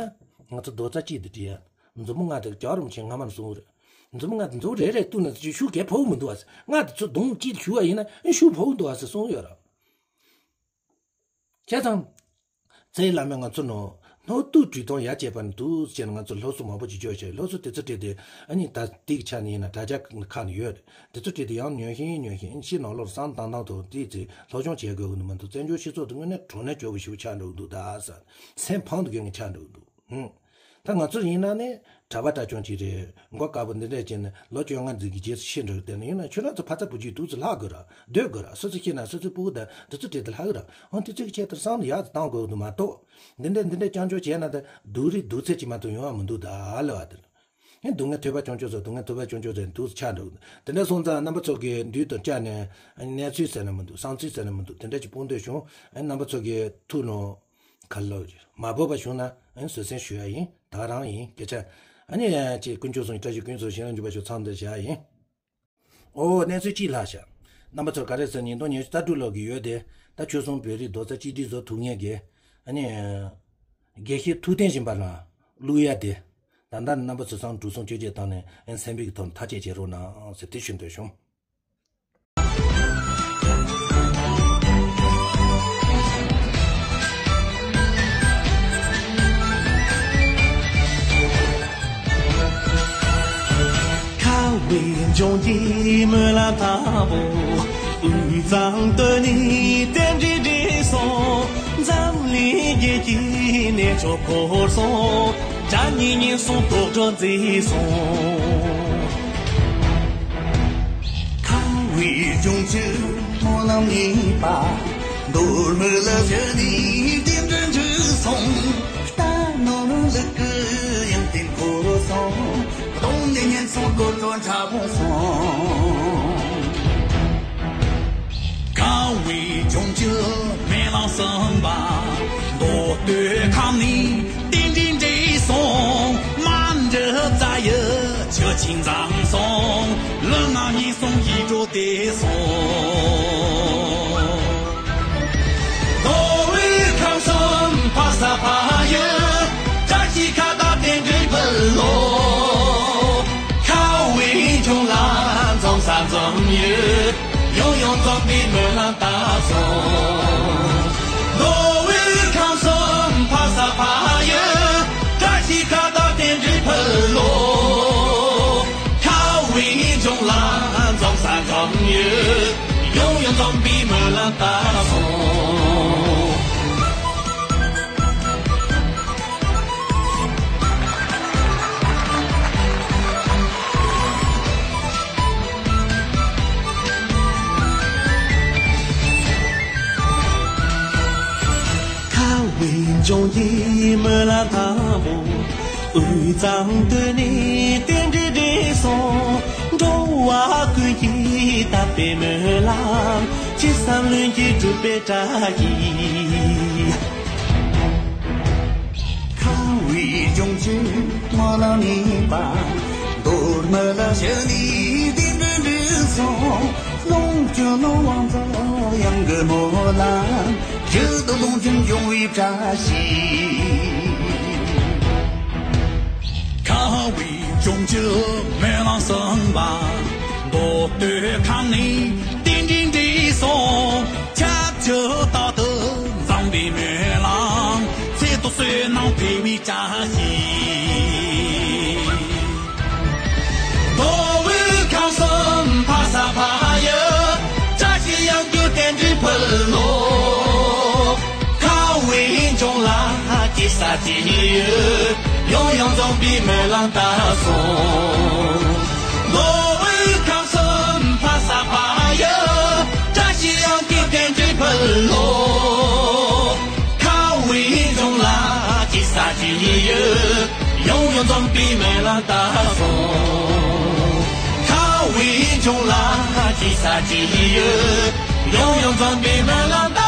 ང་ཚོ་རྡོག་རྩ་གཅིག་ཏུ་བསྒྲིལ་ཡ། མཛུབ་མོ་ལྔ་དེ་རྒྱ་རུམ་ཆེན་སྔ་མར་སོང་རེད། མཛུབ་མོ་ལྔ་དེ་མཛུབ་རེ་རེ་གཏུག་ན་ཤུགས་གས་ཕོག་མི་འདུག་ཨ། ལྔ་དེ་ཚོ་གདོང་གཅིག་ཞུ་བ་ཡིན་ན་ཤུགས་ཕོག་འདུག་ཨ་ཟེར་གསུངས་ཡོད་ར། བྱས་ཙང་། རྩེའི་བླ་མས་ང་ཚོ་ནོ། སྣོད་དུ་དྲི་མཐོང་ཡ་བྱས་པ་ནི་འདུག་ཅེས་ང་ཚོ་སློབ་གསོ་མང་པོ་ཅིག་བཅོས་བྱས། སློབ་གསོ་དེ་ཚོ་སྤྲད་དེ་ཨ་ནི་ད་དེ་གི་ཆ་ནས་ཡིན་ན་དྲ་རྒྱ་ཁག་ནས་ཡོད། དེ་ཚོ་སྤྲད་དེ་ཡང་ཉོན་ཤིང་ཉོན་ཤིང་ཕྱི་ནང་ལོགས་སང་དང་དང་དུ་དེ་ཚེ་སློབ་སྦྱོང་བྱེད་དགོས་ཀྱི་འདུག་མ་འདུག་བཙན་བྱོལ་སྤྱི་ཚོགས་དེ་དངོས་གནས་དྲང་གནས་སྐྱོ་པོ་ཞིག་ཆགས་འགྲོ་གི་འདུག་ད་ཟེར། སེམས་ཕམ་དུ་གྱོན་ནས་ཆགས་འགྲོ་གི་འདུག་ཧུམ། ད་ང་ཚོ་ཡིན་ན་ནི་གྲྭ་པ་གྲྭ་ཆུང་ཅིག་རེད། མགོ་དཀར་པོ་འདི་འདྲས་བྱས་ནས་ལོ་བཅོ་ལྔ་འཛིན་གྱི་རྗེས་སུ་ཤི་འགྲོ་གི། དེ་ནི་ཡིན་ན་ཁྱོད་རང་ཚོ་ཕ་ཚ་བུ་གཅིག་ཏུ་ཚུར་ལྷག་དགོས་ར། སྡོད་དགོས་ར། སོ་སོ་ཤི་ན་སོ་སོའི་སྤུ་གུ་དང་དེ་ཚོ་བྲིས་ཏེ་ལྷག་ར། འོ་དེ་ཚོའི་ཆེད་དུ་བསམ་བློ་ཡག་ཏུ་བཏང་དགོས་ཀྱི་འདུག་མ་གཏོགས། འདི་འདྲས་འདི་འདྲས་རྐྱང་ཆོག་བྱས་ན་ད་སྡུག་རུས་སྡུག་ཚད་ཅིག་མ་གཏོགས་ཡོང་བ་མི་འདུག་ད་ལབ་པ་དེ། ཨེ་སྡུག་བསྔལ་ཐོས་པ་ཆུང་ཆུང་ཚོ་སྡུག་བསྔལ་ཐོས་པ་ཆུང་ཆུང་ཚོ་འདུག་ཆགས་འགྲོ་གི་འདུག་དེ་འདྲས་སོང་ཙང་རྣམ་པ་ཚོ་གིས་མདུན་དུ་བཅར་ནས་གནས་ཚུལ་ཟེར་ན་མི་འདུག་བསམ་ཚུལ་ཟེར་ན་མི་འདུག་དེ་འདྲས་ཀྱི་དཔུང་འདོད་བྱུང་། ཨེ་རྣམ་པ་ཚོ་གིས་ཐུགས་ནང་ག་ལོ་མ་བབས་པ་བྱུང་ན་ཨེ་བཟོད་སེམས་ཞུ་ཡ་ཡིན། ད་ག་རང་ཡིན་སྐད་ཆ། ཨ་ནི་ཅེས་དཀོན་མཆོག་གསུམ་གྱི་བཀྲ་ཤིས་ཀུན་ཚོགས་ཞིང་ལ་འཇུག་པ་ཤོག་ཚང་འདི་བཞག་ཡིན། ཨོ་གནས་ཚུལ་གཅིག་ལྷག་ཤག་རྣམ་པ་ཚོ་ག་རེ་ཟེར་ཉིས་སྟོང་ཉི་ཤུ་རྩ་དྲུག་ལོ་གི་ཡོད་དེ། ད་ཆོལ་གསུམ་བོད་རིགས་རྡོག་རྩ་གཅིག་སྒྲིལ་བཟོ་ཐུབ་མཁན་གྱི་ཨ་ནི་དགེ་བཤེས་ཐུབ་བསྟན་སྦྱིན་པ་ལགས་བླུག་ཡ་དེ། ད་ལྟ་རྣམ་པ་ཚོ་ཚང་འགྲོ་སོང་བཅོས་བསྒྱུར་བཏང་ནས་ཨེ་སེམས་པའི་ཐོག་ཐག་གཅོད་བྱེད་རོགས་གནང་ཟེར་དེ་ཞུ་འདོད་བྱུང་། ཁ་བའི་ལྗོངས་ཀྱི་སྨོན་ལམ་དང་པོ། དབུས་གཙང་སྟོད་ནས་རྟེན་འབྲེལ་འགྲིག་སོང་། འཛམ་གླིང་རྒྱལ་གྱི་གནས་མཆོག་བསྐོར་སོང་། དགྲ་གཉེན་ཉེན་སོང་དུག་སྦྲུལ་མཛེས་སོང་། ཁམས་པའི་ལྗོངས་ཀྱི་སྨོན་ལམ་གཉིས་པ། མདོ་སྨད་ལ་བཞུགས་ནས་རྟེན་འབྲེལ་འགྲིག་སོང་། རྟ་ནོར་ལུག་གི་ཡོན་ཏན་འཁོར་སོང་། གདོང་ནས་ཉེན་སོང་དུག་སྦྲུལ་ཁྲ་བོ་སོང་། ཁམས་པའི་ལྗོངས་ཀྱི་སྨོན་ལམ་གསུམ་པ། མདོ་སྟོད་ཁམས་ནས་རྟེན་འབྲེལ་འགྲིག་སོང་། རྨ་འབྲི་རྩ་ཡི་ཆུ་ཆེན་འཛོམས་སོང་། ལུས་ངག་ཡིད་གསུམ་ཡིད་འཕྲོག་བདེ་སོང་། མདོ་དབུས་ཁམས་གསུམ་ཕ་ས་ཕ་ཡུལ། བཀྲ་ཤིས་ཁ་བཏགས་རྟེན་འབྲེལ་འབུལ་ལོ། ཁམས་པའི་ལྗོངས་ལ་འཛོམས་ས་འཛོམས་ཡུལ། ཡང་ཡང་འཛོམས་པའི་སྨོན་ལམ་བཏབ་སོང་། མདོ་དབུས་ཁམས་གསུམ་ཕ་ས་ཕ་ཡུལ། བཀྲ་ཤིས་ཁ་བཏགས་རྟེན་འབྲེལ་འབུལ་ལོ། ཁམས་པའི་ལྗོངས་ལ་འཛོམས་ས་འཛོམས་ཡུལ། ཡང་ཡང་འཛོམས་པའི་སྨོན་ལམ་བཏབ་སོང་། ཁམས་པའི་ལྗོངས་ཀྱི་སྨོན་ལམ་དང་པོ། དབུས་གཙང་སྟོད་ནས་རྟེན་འབྲེལ་འགྲིག་སོང་། འགྲོ་བ་ཀུན་གྱི་དམ་པའི་སྨོན་ལམ། ཅི་བསམ་ལྷུན་གྱིས་འགྲུབ་པའི་བཀྲ་ཤིས། ཁམས་པའི་ལྗོངས་ཀྱི་སྨོན་ལམ་གཉིས་པ། མདོ་སྨད་ལ་བཞུགས་ནས་རྟེན་འབྲེལ་འགྲིག་སོང་། ལོངས་སྤྱོད་ནོར་དབང་ཚོ་གཡང་གི་སྨོན་ལམ། རྒྱུད་དུ་ལོངས་སྤྱོད་འབྱུང་བའི་བཀྲ་ཤིས། ཁམས་པའི་ལྗོངས་ཀྱི་སྨོན་ལམ་གསུམ་པ། ལོ་སྟོད་ཁམས་ནས་རྟེན་འབྲེལ་འགྲིག་སོང་། ཆབས་ཅིག་ཏག་ཏག་འཛོམས་པའི་སྨོན་ལམ། ཚེ་ཏོག་བསོད་ནམས་འཕེལ་བའི་བཀྲ་ཤིས། མདོ་དབུས་ཁམས་གསུམ་ཕ་ས་ཕ་ཡུལ། བཀྲ་ཤིས་ཡོང་རྒྱུ་རྟེན་འབྲེལ་ཕུལ་ལོ། ཁ་བའི་ལྗོངས་ལ་སྐྱེས་ས་སྐྱེས་ཡུལ། ཡང་ཡང་འཛོམས་པའི་སྨོན་ལམ་བཏབ་སོང་། མདོ་དབུས་ཁམས་གསུམ་ཕ་ས་ཕ་ཡུལ། བཀྲ་ཤིས་ཡོང་རྒྱུ་རྟེན་འབྲེལ་ཕུལ་ལོ། ཁ་བའི་ལྗོངས་ལ་སྐྱེས་ས་སྐྱེས་ཡུལ། ཡང་ཡང་འཛོམས་པའི་སྨོན་ལམ་བཏབ་སོང་། ཁ་བའི་ལྗོངས་ལ་སྐྱེས་ས་སྐྱེས་ཡུལ། ཡང་ཡང་འཛོམས་པའི་སྨོན་ལམ་བཏབ།